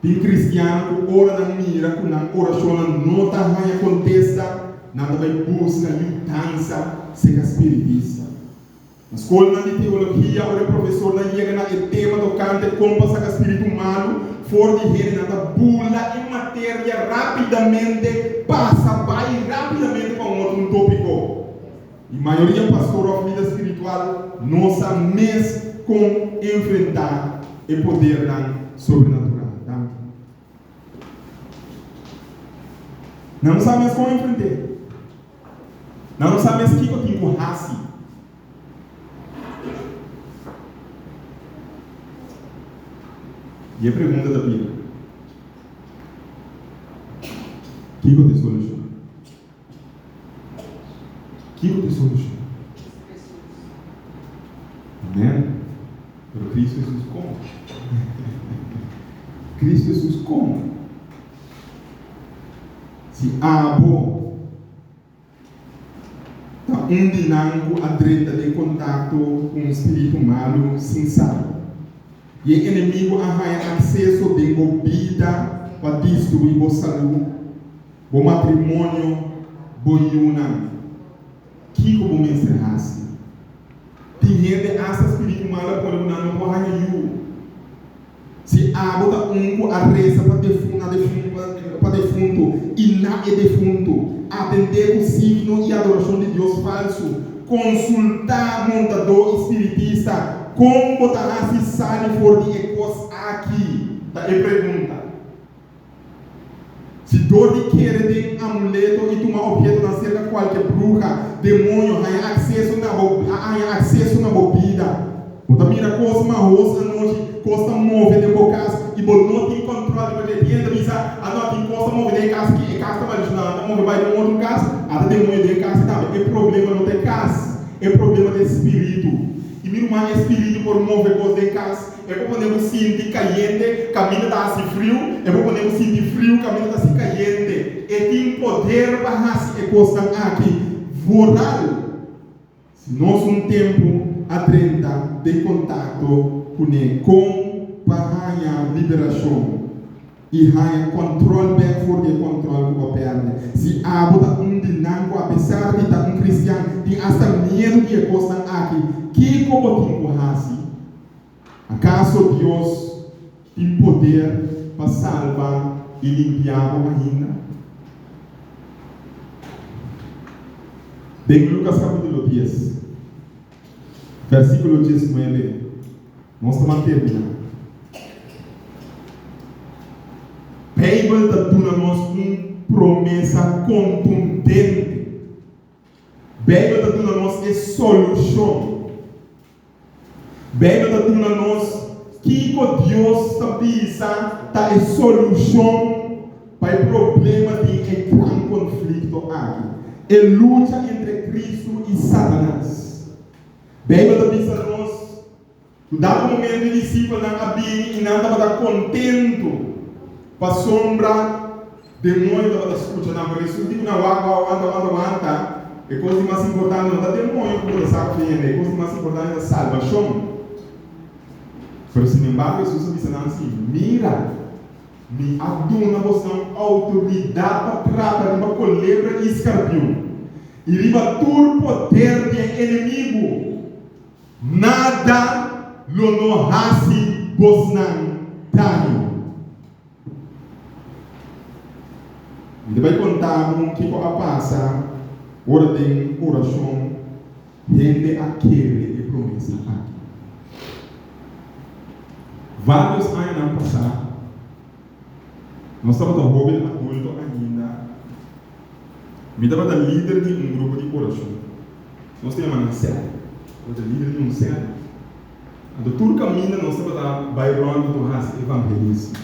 tin kristiannan ku ora nan mira ku nan orashonnan no ta haña kontesta, nan ta bai buska yudansa serka spiritista. Na skolnan di teologia ora e profesornan yega na e tema tokante kon pa saka spiritu malu for di hende nan ta bula e materia rápidamente pasa bai rápidamente pa un otro tópiko. I mayoria pastor òf lider spiritual no sa mes kon enfrentá e podernan sobrenatural. Danki. Nan no sa mes kon enfrent'é. Nan no sa mes kiko tin ku hasi. I e pregunta ta bira, Kiko ta e solushon? Kiko ta e solushon? Amèn. Pero Kristu Hesus kon? Kristu Hesus kon? Si abo ta un di nan ku a drenta den kontakto ku un spiritu malu sin sa, i e enemigu a haña akseso den bo bida pa destruí bo salú, bo matrimonio, bo yunan, kiko bo mester hasi? Tin hende asta spiritu malu a pone ku nan no por haña yu. Si abo ta un ku a resa pa defun na defun pa defuntu i na e defuntu, atendé ku signo i adorashon di dios falsu, konsultá montadó i spiritista, kon bo ta hasi sali for di e kos aki? Ta e pregunta. Si dor di kere den amuleto i tuma ophetonan serka kualke bruha, demoño, haña akseso na bo a haña akseso na bo bida. Bo ta mira kos mahos anochi, kos ta move den bo kas i bo no tin kòntròl riba dje. Tin hende ta bisa, A no, tin kos ta move den e kas aki, e kas ta maldishonado, nan ta move bai den un otro kas, ata demoño den e kas tambe. E problema no ta e kas, e problema ta e spiritu. I mi ruman, e spiritu por move kos den kas. E por pone bo sinti kayente kaminda ta hasi friu, e por pone bo sinti friu kaminda ta hasi kayente. E tin poder pa hasi e kosnan aki. Vooral si nos un tempu a drenta den kontakto kuné kon pa haña liberashon i haña kòntròl bèk for di e kòntròl ku bo a pèrdè. Si abo ta un di nan ku apesar di ta un kristian tin asta miedu di e kosnan aki, kiko bo tin ku hasi? Akaso Dios tin poder pa salba i limpia bo ainda? Den Lukas kapítulo dies, versíkulo diesnuebe, nos ta ban terminá. Beibel ta duna nos un promesa kontundente. Beibel ta duna nos e solushon. Beibel ta duna nos kiko Dios ta bisa ta e solushon pa e problema di e gran konflikto aki, e lucha entre Kristu i Satanas. Beibel ta bisa nos ku dado momento e disipelnan a bini i nan tabata kontentu pasobra Demoño tabata skucha nan, pero Hesus di ku nan, Wak, wak, wanta, wanta, wanta, e kos di mas importante no ta demoño ku bo ta saka for hende, e kos di mas importante ta salbashon. Pero sinembargo Hesus a bisa nan si, Mira, mi a duna bosnan outoridat pa trata riba kolebra i skarpion, i riba tur poder di e enemigu, nada lo no hasi bosnan daño. Mi ta bai konta bo kiko a pasa ora den orashon hende a kere e promesa aki. Vários añanan pasá, nos tabata hóben adulto ainda, mi tabata lider di un grupo di orashon. Nos ta yama nan sèl. Tabata lider di un sèl. Anto tur kaminda nos tabata bai rònt anto hasi evangelismo.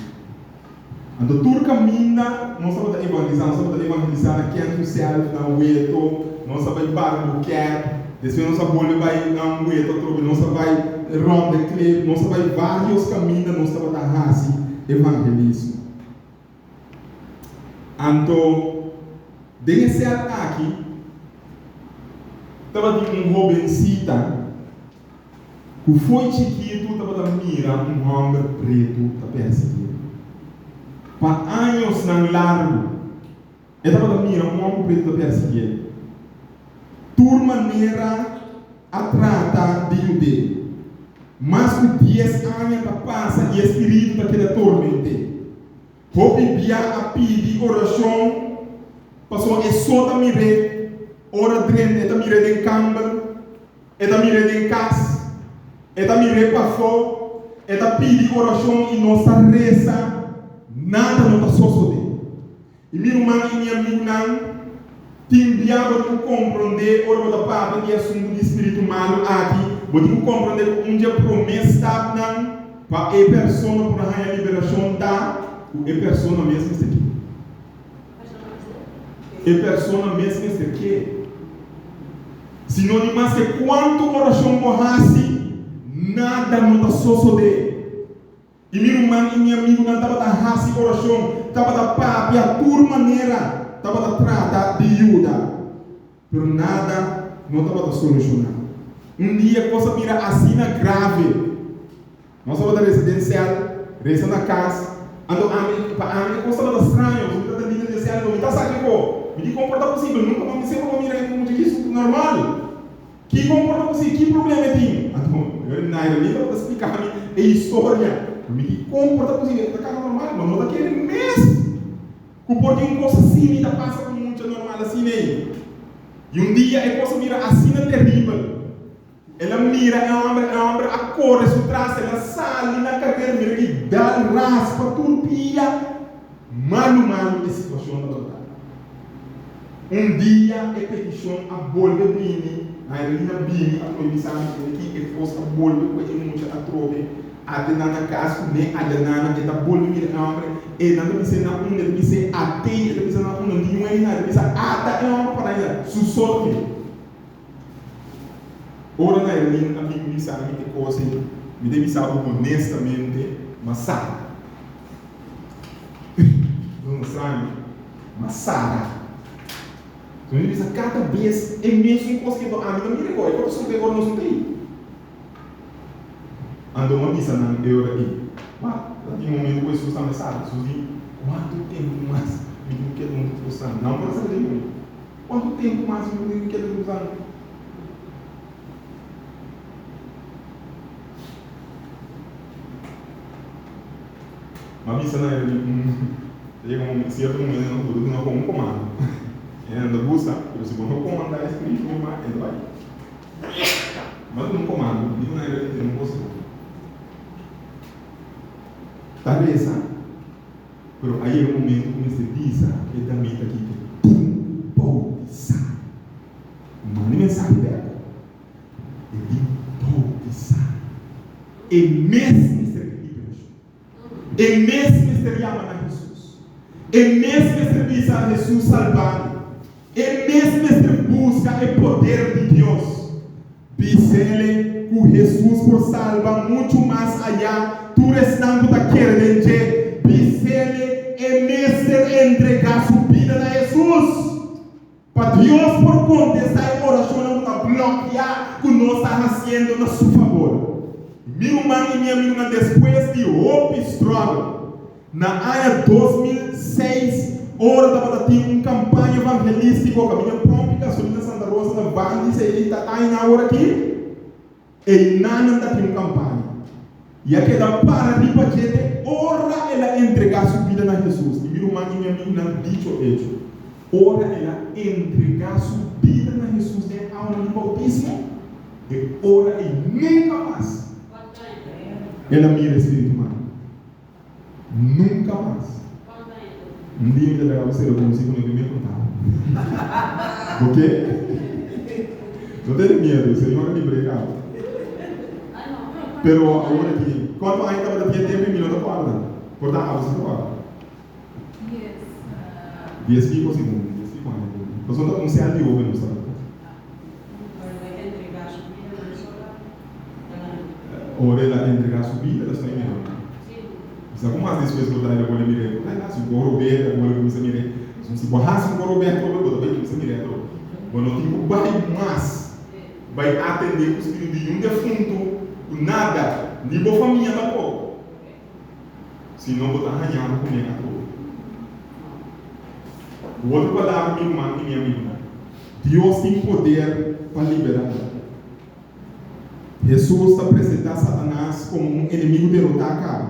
Anto tur kaminda nos tabata evangelisá, nos tabata evangelisá na Kentu sèlf, na Weto, nos a bai Barbuquet, despues nos a bolbe bai na Weto atrobe, nos a bai rònt de Klip, nos a bai vários kaminda nos tabata hasi evangelismo. Anto den e sèl aki tabatin un hobensita ku fo'i chikitu tabata mira un hòmber pretu ta persiguié. Pa añosnan largu e tabata mira un hòmber pretu ta persiguié. Tur manera a trata di yud'é. Mas ku dies aña ta pasa i e spiritu ta keda torment'é. Hopi bia a pidi orashon pasobra e so ta mir'é ora drenta, e ta mir'é den kamber, e ta mir'é den kas, e ta mir'é pafó, e ta pidi orashon i nos ta resa, nada no ta sosodé. I mi ruman i mi amigunan, tin bia bo tin ku komprondé ora bo ta papia di e asuntu di spiritu malu aki, bo tin ku komprondé ku un dje promé stapnan pa e persona por haña liberashon ta ku e persona mes mester ke. E persona mes mester ke. Si no ni maske kuantu orashon bo hasi. nada no ta sosodé. I mi ruman i mi amigunan tabata hasi orashon, tabata papia tur manera, tabata trata di yuda. Pero nada no tabata solushoná. Un dia kos a bira asina grave. Nos tabata resa den sèl, resa na kas. Anto ami, pa ami e kos tabata straño, pasobra mi tabata lider den sèl, no mi ta sa kiko. Mi di kon por ta posibel? Nunka mi semper bo mira hende mucha ki normal. Kiko por ta posibel? Ki problema e tin? Anto Nairalyn tabata splika mi e historia. Mi di kon por ta posibel? E ta kana normal, ma no ta kere mes ku por tin un kos asina i ta pasa ku mucha normal asina ei. I un dia e kos a bira asina teribel. El a mira e hòmber, e hòmber a kore su tras, el a sali na karera, mira ki dal raspa tur pia. Malu malu e situashon tabata. Un dia e petishon a bolbe bini, Marilyn a bini atrobe bisa mi kende ki e kos a bolbe ku e mucha atrobe ate nan na kas ku ne aya nana e ta bolbe mira e hòmber e nan ta bis'é na unda e ta bis'é atei e ta bisa na unda no tin wei na e ta bisa ata e hòmber para aya su so ta mira. Ora Marilyn a bin bisa mi e kos ei mi ta bisa bo honestamente ma sa. No straño, ma Sara. So mi bisa kada bes e mesun kos ke ami ta mira e kos ta sosode ora nos no ta ei. Anto mi a bisa nan e ora ei, Wak, ta tin momento ku Hesus tambe sa. Hesus di, Kuantu tempu mas mi tin ku keda huntu ku boso? Nan por a sali di mi. Kuantu tempu mas mi tin ku keda ku boso? Ma bisa na el, Ta yega un sierto momento nan ku bo ta duna kon un komando. E nan ta gusta, pero si bo no komandá e spiritu normal, e ta bai. Ma duna un komando, di una el tene un kos bon. Ta resa, pero a yega un momento ku mester bisa e damita aki ke tin ku boutisá. Manda mensahe bèk. E tin boutisá. E mes mester tin liberashon. E mes mester yama na Hesus. E mes mester bisa, Hesus salba mi. E mes mester buska e poder di Dios. Bis'ele ku Hesus por salba muchu mas ayá tur esnan ku ta kere den dje. Bis'ele e mester entregá su bida na Hesus. Pa Dios por kontestá e orashonnan ku ta blòkiá ku nos ta hasiendo na su fabor. Mi ruman i mi amigunan despues di hopi struggle, na aña 2006 ora tabata tin un kampaña evangelístiko kaminda pòmpi gasolina Santa Rosa na Bandi Seí ta aña awor aki, Einan nan ta tin un kampaña. I a keda para riba dje te ora el a entregá su bida na Hesus. I mi ruman i mi amigunan, dicho echo, ora el a entregá su bida na Hesus den awa di boutismo, e ora ei nunka mas el a mira e spiritu malu. Nunka mas. Un dia mi ta laga bo sera konosí ku no tin mi kontá bo. Bo ke? No tene miedu, Señor a libr'é kaba. Pero awor aki, kuantu aña tabata tin e tempu i mi no ta kòrda. Por ta abo si ta kòrda. Dies piko segun mi, dies piko aña. Pasobra ta un sèl di hopi nos tabata. Ora el a entregá su bida, el a sta mirando. Sa ku mas despues bo ta el a bolbe mir'é? Bo ta hasi un koro bèk, el a bolbe kuminsá mir'é. Pasobra si bo hasi un koro bèk atrobe, bo ta bai kuminsá mir'é atrobe. Bo no tin ku bai mas bai atendé ku spiritu di un defuntu ku nada, ni bo famia tampoko. Si no, bo ta haña bo kuné atrobe. Ku otro palabra, mi ruman i mi amigunan, Dios tin poder pa liberá bo. Hesus ta presentá Satanas komo un enemigu derotá kaba.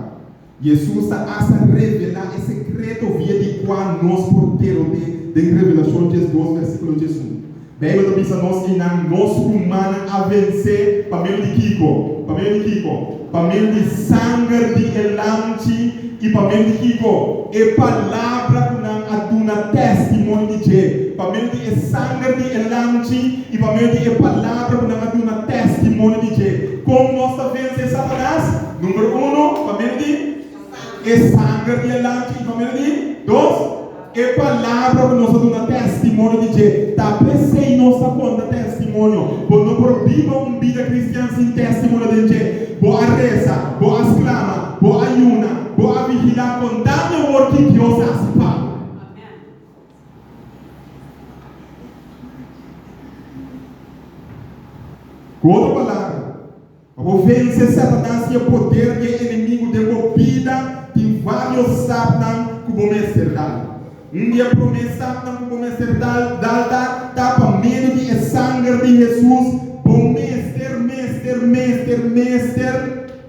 Hesus ta asta revelá e sekreto via di kua nos por derot'é den Revelashon 12 versíkulo 11. Beibel ta bisa nos einan nos rumannan a vensé pa medio di kiko? Pa medio di kiko? Pa medio di sanger di e Lamchi i pa medio di kiko? E palabra ku nan a duna testimonio di dje. Pa medio di e sanger di e Lamchi i pa medio di e palabra ku nan a duna testimonio di dje. Kon nos ta vense Satanas? Number uno, pa medio di e sanger di e Lamchi i pa medio di, dos, E palabra ku nos a duna testimonio di dje, ta p'esei nos ta konta testimonio. Bo no por biba un bida kristian sin testimonio den dje. Bo a vense Satanas i e poder di e enemigu den bo bida, tin vários stapnan ku bo mester dal. Un di e promé stapnan ku bo mester dal dal ta ta pa medio di e sanger di Hesus bo mester, mester, mester, mester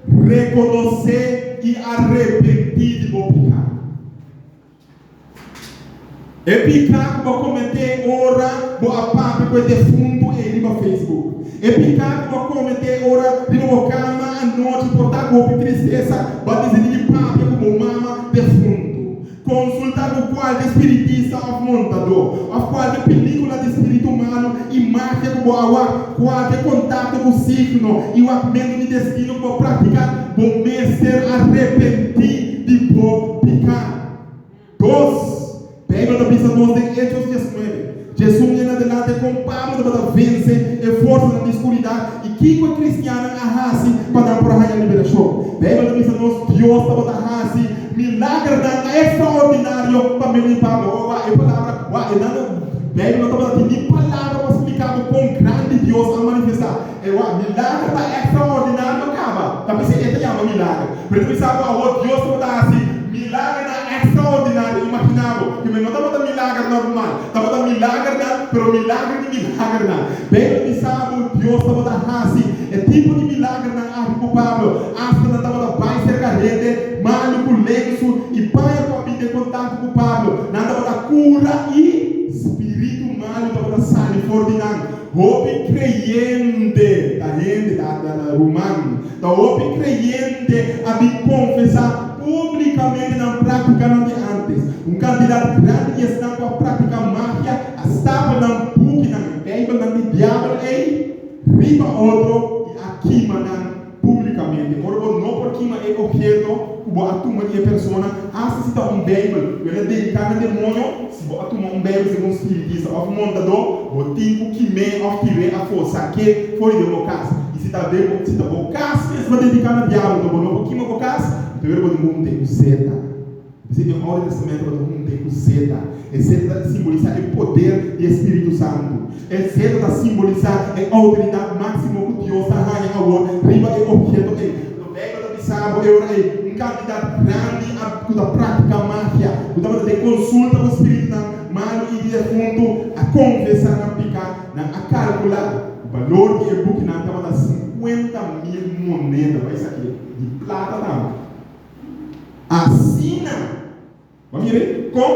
rekonosé i arepentí di bo piká. E piká ku bo a kometé ora bo a papia ku e defuntu ei riba Facebook. E piká ku bo a kometé ora riba bo kama anochi por ta ku hopi tristesa bo a disidí di papia ku bo mama defuntu. Konsultá ku kualke spiritista òf montadó, òf kualke pelíkula di spiritu malu i magia ku bo a wak, kualke kontakto ku signo i wakmentu di destino ku bo a praktiká, bo mester arepentí di bo piká. Dos, Beibel ta bisa nos den Hechos 19, 11 en adelante kon Pablo tabata vense e forsanan di skuridat i kiko e kristiannan a hasi pa nan por a haña liberashon. Beibel ta bisa nos Dios tabata hasi milagernan ekstraordinario pa medio di Pablo. Oh, wak e palabra, wak e nan Beibel no tabata tin ni palabra pa splika bo kon grandi Dios a manifestá. E wak, milager ta ekstraordinario kaba, ta p'esei e ta yama milager. Pero ta bisa bo awor Dios tabata hasi milagernan ekstraordinario. Imaginá bo, ku no tabata milager normal, tabata milagernan, pero milager di milagernan. Beibel bisa bo Dios tabata hasi e tipo di milagernan aki ku Pablo. Asta nan tabata bai serka hende malu ku lensu i paña ku a bin den kontakto ku Pablo. Nan tabata kura i spiritu malu tabata sali for di nan. Hopi kreyente ta hende, ta ruman. Ta hopi kreyente a bin konfesá públikamente nan práktikanan di ántes. Un kantidat grandi di esnan ku a praktiká magia a stapel nan bukinan, e Beibelnan di diabel ei, riba otro i a kima nan públikamente. Ora bo no por kima e obheto ku bo a tuma di e persona, asta si ta un Beibel ku el a dediká na demoño, si bo a tuma un Beibel segun spiritista òf montadó, bo tin ku kim'é òf tir'é afó, sak'é for di den bo kas. I si ta den bo, si ta bo kas mes bo a dediká na diabel, anto bo no por kima bo kas, anto ora bo tin ku hunt'é ku zeta. P'esei den Oude Testamento bo ta hunt'é ku zeta. E zeta ta simbolisá e poder di e Spiritu Santu. E zeta ta simbolisá e outoridat máksimo ku Dios ta haña awor riba e obheto ei. Anto Beibel ta bisa bo e ora ei, un kantidat grandi a ku ta praktiká magia, ku tabata den konsulta ku spiritunan malu i di defuntu, a konfesá nan piká. Nan a kalkulá ku balor di e bukinan tabata 50,000 moneda, bai esaki di plata tambe. Asina, bo a mira ei? Kon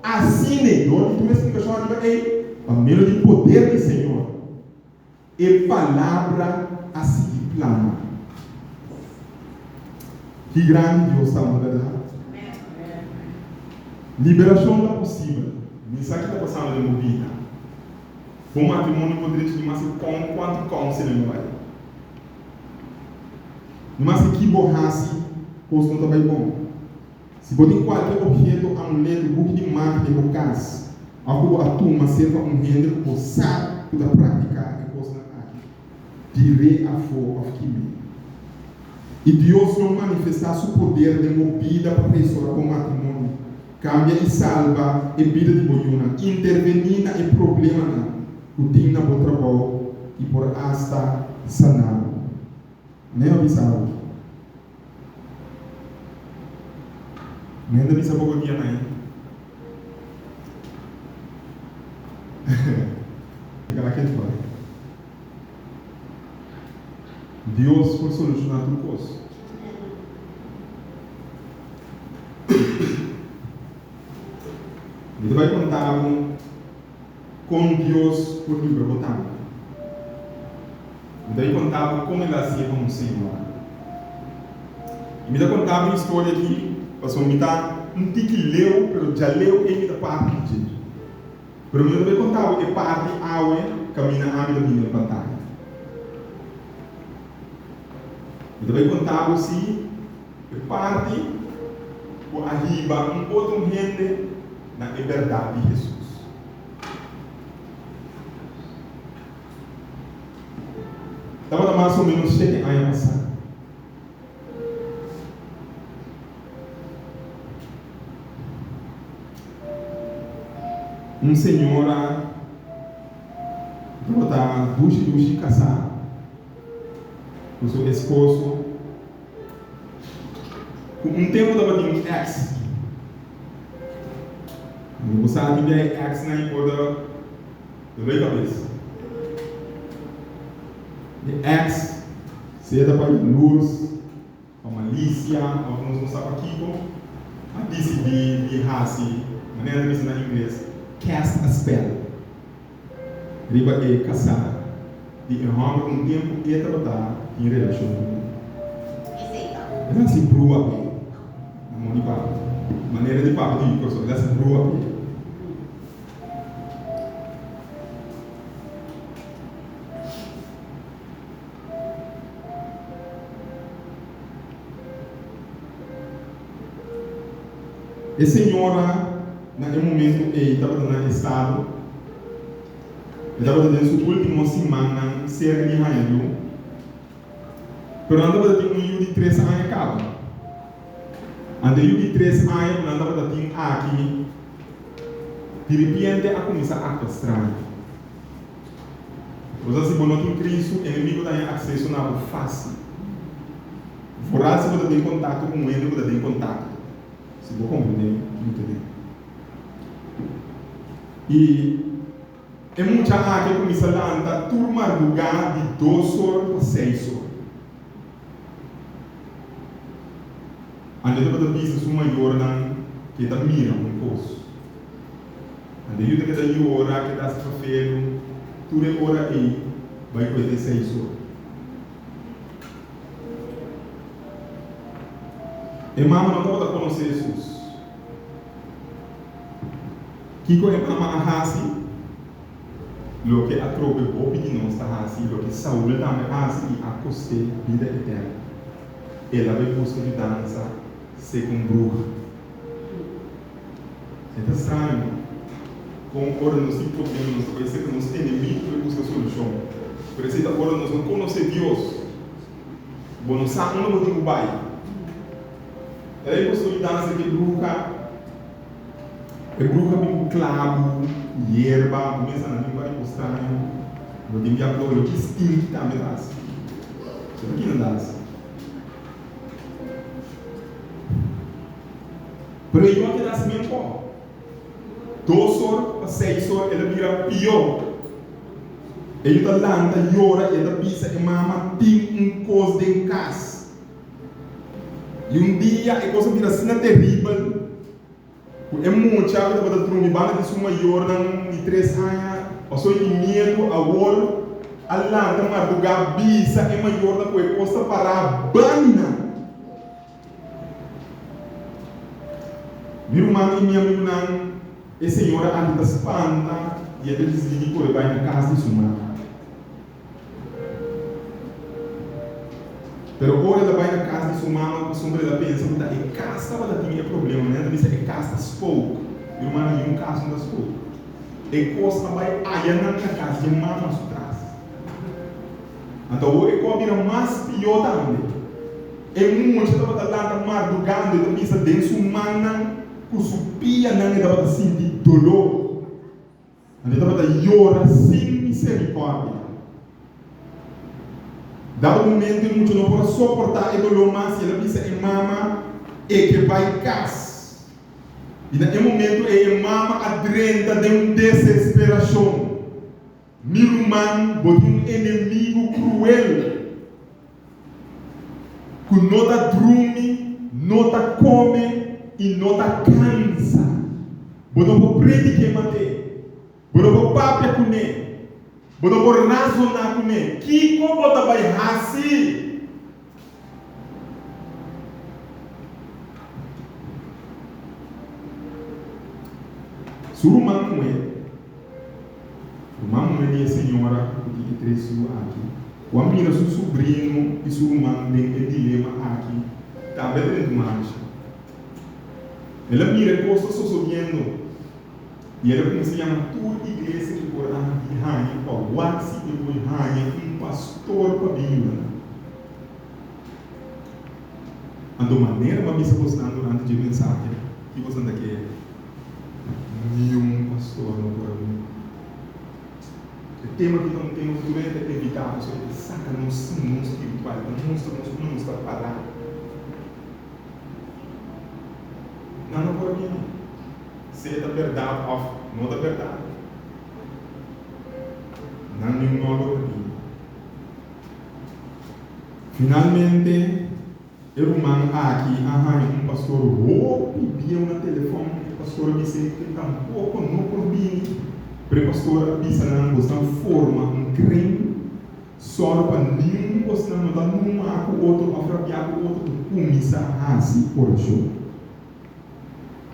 asina, dor di tur e splikashon ariba ei, pa medio di poder di Señor, e palabra a sigui plama. Ki grandi Dios ta, no ta bèrdat? Liberashon ta posibel. Mi sa ki ta pasando den bo bida. Bo matrimonio por drecha di mas e kon kuantu counseling bo bai. No maske ki bo hasi, kos no ta bai bon. Si bo tin kualke obheto, amuleto, buki di magia den bo kas, òf ku bo a tuma serka un hende ku bo sa ku ta praktiká e kosnan aki, tir'é afó òf kim'é. I Dios lo manifestá su poder den bo bida pa restorá bo matrimonio, kambia i salba e bida di bo yunan, intervení na e problemanan ku tin na bo trabou i por asta saná bo. Manera a bisa awe. Un hende a bisa poko dia na e. Kala ken fora. Dios por solushoná tur kos. Mi ta bai konta bo kon Dios por libra bo tambe. Mi ta bai konta bo kon el a hasié pa un señora. I mi ta konta bo e historia aki pasobra mi ta un tiki leu, pero djaleu ei mi ta parti di dje. Pero mi no ta bai konta bo e parti awe kaminda ami ta bini den pantaya. Mi ta bai konta bo si e parti ku a hiba un otro hende na e bèrdat di Hesus. Tabata mas o ménos shete aña pasá. Un señora tabata dushi dushi kasá. Ku su esposo ku un tempu tabatin un ex. Bo sa tin bia e exnan i por ta doló e kabes. E ex sea ta pa yalurs, pa malisia òf nos no sa pakiko, a disidí di hasi, manera ta bisa na ingles, cast a spell riba e kasá di e hòmber ku un tempu e tabata tin relashon ku nan. El a hasi brua p'e, na mon di papia, manera di papia di Kòrsou, el a hasi brua p'e. E señora na e momento ei tabata na estado, e tabata den su ultimo simannan serka di haña yu, pero nan tabata tin un yu di tres aña kaba. Anto e yu di tres aña ku nan tabata tin aki, diripiente a kuminsá aktua straño. Bo sa si bo no tin Cristo, enemigo ta haña acceso na bo fácil. Vooral si bo ta den contacto cu un hende cu ta den contacto. Si bo comprende mi ta den. Y e mucha aki a cuminsa lanta tur marduga di dos or pa seis or. Anto e tabata bisa su mayornan cu e ta mira un cos. Ante yu ta keda yora, keda hasi fafelu, tur e ora ei bai ku e te seis or. E mama no tabata konosé Hesus. Kiko e mama a hasi? Loke atrobe hopi di nos ta hasi, loke Saul tambe a hasi i a kost'é bida eterno. El a bai buska yudansa segun bruha. E ta straño kon ora nos tin problema nos ta bai serka nos enemigu pa e buska solushon. Pero esei ta ora nos no konosé Dios. Bo no sa unda bo tin ku bai. El a bai buska yudansa di e bruha. E bruha bin ku klabu, ku yerba, bo mester nan tin un par di kos straño. Bo tin biaha ku lo ki stinki tambe ta hasi. So ta kinan ta hasi? Pero e yu a keda así mihó. Dos or pa seis or el a bira pió. E yu ta lanta yora i e ta bisa e mama tin un kos den kas. I un dia e kos a bira asina teribel ku e mucha ku tabata drumi banda di su mayornan di tres aña pasó di miedu awor a lanta mardugá bisa e mayornan ku e kos ta pará banda nan. Mi ruman i mi amigunan, e señora aki ta spanta i e ta disidí di kore bai na kas di su mama. Pero ora el a bai na kas di su mama, pasobra el a pensa ku ta e kas tabata tin e problema, manera ta bisa e kas ta spook. Mi rumannan, niun kas no ta spook. E kos a bai ayanan na kas dje mama su tras. Anto awor e kos a bira mas pió tambe. E mucha tabata lanta mardugando, e ta bisa den su mannan ku su pianan e tabata sinti doló. Anto e tabata yora sin miserikòrdia. Dado momento e mucha no por a soportá e doló mas i el a bisa e mama e ke bai kas. I na e momento ei e mama a drenta den un desesperashon. Mi ruman, bo tin un enemigu kruel ku no ta drumi, no ta kome i no ta kansa. Bo no por predik'é mat'é, bo no por papia kuné, bo no por razoná kuné. Kiko bo ta bai hasi? Su ruman muhé, ruman muhé di e señora ku tin e tres yu aki, ku a mira su subrino i su ruman den e dilema aki, tambe a tene dumansha. El a mira e kos ta sosodiendo i el a kuminsá yama tur iglesia ku por a haña pa wak si e por haña un pastor pa bin yuda nan. Anto manera bo a bisa bosnan durante dje mensahe ki bosnan ta kere, niun pastor no por a bini. E tema aki ta un tema ku tur hende ta evitá pasobra e ta saka nos simon spiritual. mustra nos unda nos ta pará. Nan no por a bini. Sea ta bèrdat òf no ta bèrdat, nan niun no a logra bini. Finalmente, e ruman aki a haña un pastor hopi bieu na telefòn. E pastor a bis'é ku e tampoko no por bini, pero e pastor a bisa nan, Bosnan forma un kren, sòru pa niun bosnan no ta numa ku otro òf rabiá ku otro, ku kuminsá hasi orashon.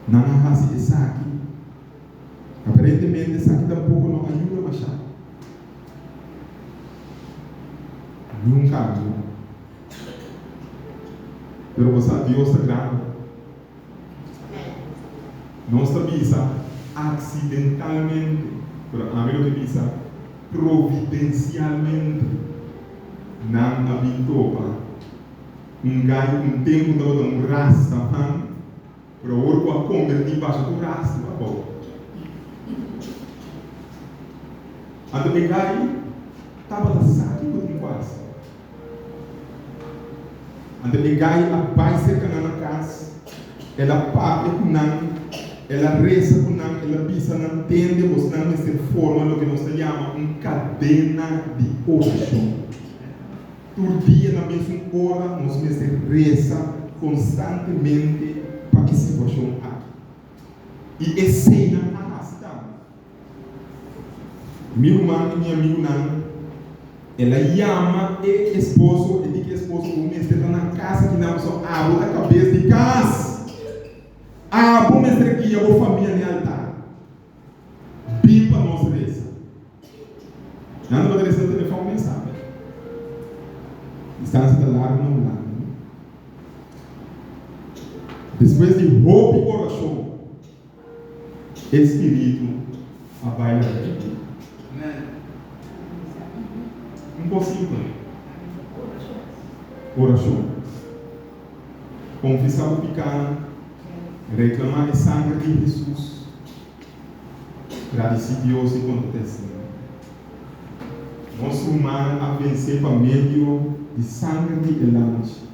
Nan a hasi esaki. Aparentemente esaki tampoko no a yuda mashá. Niun kambio. Pero bo sa Dios ta grandi. Nos ta bisa accidentalmente, pero ami lo ke bisa providencialmente nan a bin topa un gai ku un tempu tabata un rastaman, pero awor ku a kombertí basha tur rasta abou. Anto e gai tabata sa kiko tin ku hasi. Anto e gai a bai serka nan na kas, el a papia ku nan, el a resa ku nan, el a bisa nan, Tende, bosnan mester forma loke nos ta yama un kadena di orashon. Tur dia na mesun ora nos mester resa konstantemente pa e situashon aki. I esei nan a hasi tambe. Mi ruman i mi amigunan, el a yama e esposo, e di ku e esposo, Bo mester ta na kas aki nan, pasobra abo ta kabes di kas. Abo mester guia bo famia n'e altar. Bin pa nos resa. Nan tabata resa na telefòn mes tambe. Distansia ta largu na Hulanda, no? Despues di hopi orashon, E spiritu a bai laga e bida. Un kos simpel. Orashon. Konfesá bo pikánan, reklamá e sanger di Hesus, gradisí Dios i konta testimonio. Nos rumannan a vensé pa medio di sanger di e Lamchi.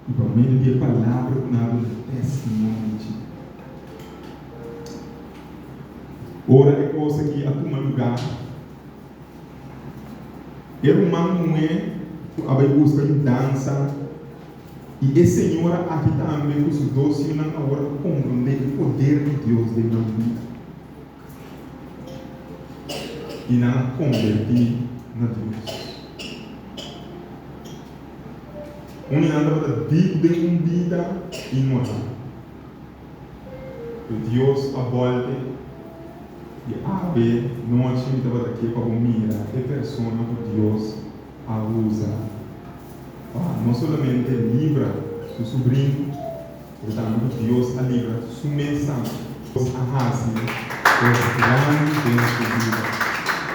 I pa medio di e palabra ku nan a duna testimonio di dje. Ora e kos aki a tuma lugá, e ruman muhé ku a bai buska yudansa i e señora aki tambe ku su dos yunan awor a komprondé e poder di Dios den nan bida. I nan a kombertí na Dios. Un di nan tabata dip den un bida inmoral. Pero Dios a bolbe i awe nochi mi tabata ke pa bo mira e persona ku Dios a usa pa no solamente libra su subrin, pero tambe ku Dios a libra su mes tambe. Dios a hasi kos grandi den su bida.